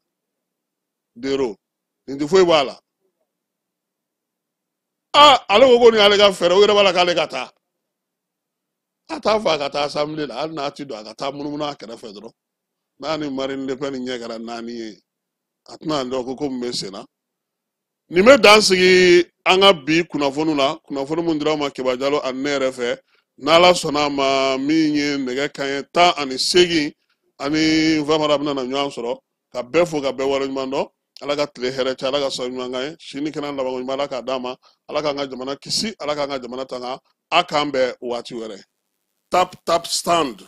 d'euros, nin tɛ foyi bɔ a la. Ale ko ko nin y'ale ka fɛɛrɛ, o yɛrɛ b'a la k'ale ka taa, a t'a fɔ a ka taa assemblée la, hali n'a ti don, a ka taa munumunu a kɛrɛfɛ dɔrɔn. N'a ni Marine Le Pen ɲɛ kɛra 4 ye, a tɛna dɔn ko min bɛ sen na. Nin bɛ dan sigi an ka bi kunnafoniw la, kunnafoni min dira aw ma Keba Jalo ani ne yɛrɛ fɛ. N'Ala sɔnna a ma, min ye nɛgɛ kanɲɛ 18 ani Famara bɛna na ɲɔgɔn sɔrɔ ka bɛɛ fo ka bɛɛ waleɲuman dɔn. Ala ka tile hɛrɛ cɛ, Ala ka sababu ɲuman k'an ye, si ni kɛnɛya labanko ɲuman Ala k'a d'an ma, Ala k'an ka jamana kisi, Ala k'an ka jamana tanga. A k'an bɛn waati wɛrɛ. Tap Tap Send,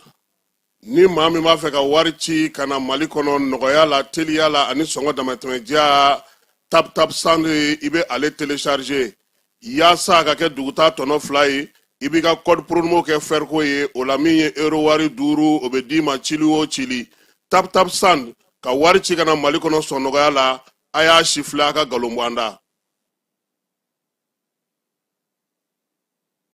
ni maa min b'a fɛ ka wari ci ka na Mali kɔnɔ nɔgɔya la, teliya la ani sɔngɔ damatɛmɛdiya, Tap Tap Send, i bɛ ale télécharger yaasa a ka kɛ duguta tɔnɔ 2 ye. I b'i ka code promo kɛ fɛriko ye o la, min ye euro wari 5, o bɛ d'i ma cili o cili. Tap Tap Send, ka wari ci ka na Mali kɔnɔ sɔn nɔgɔya la. A y'a si filɛ, a ka nkalon bɔ an da.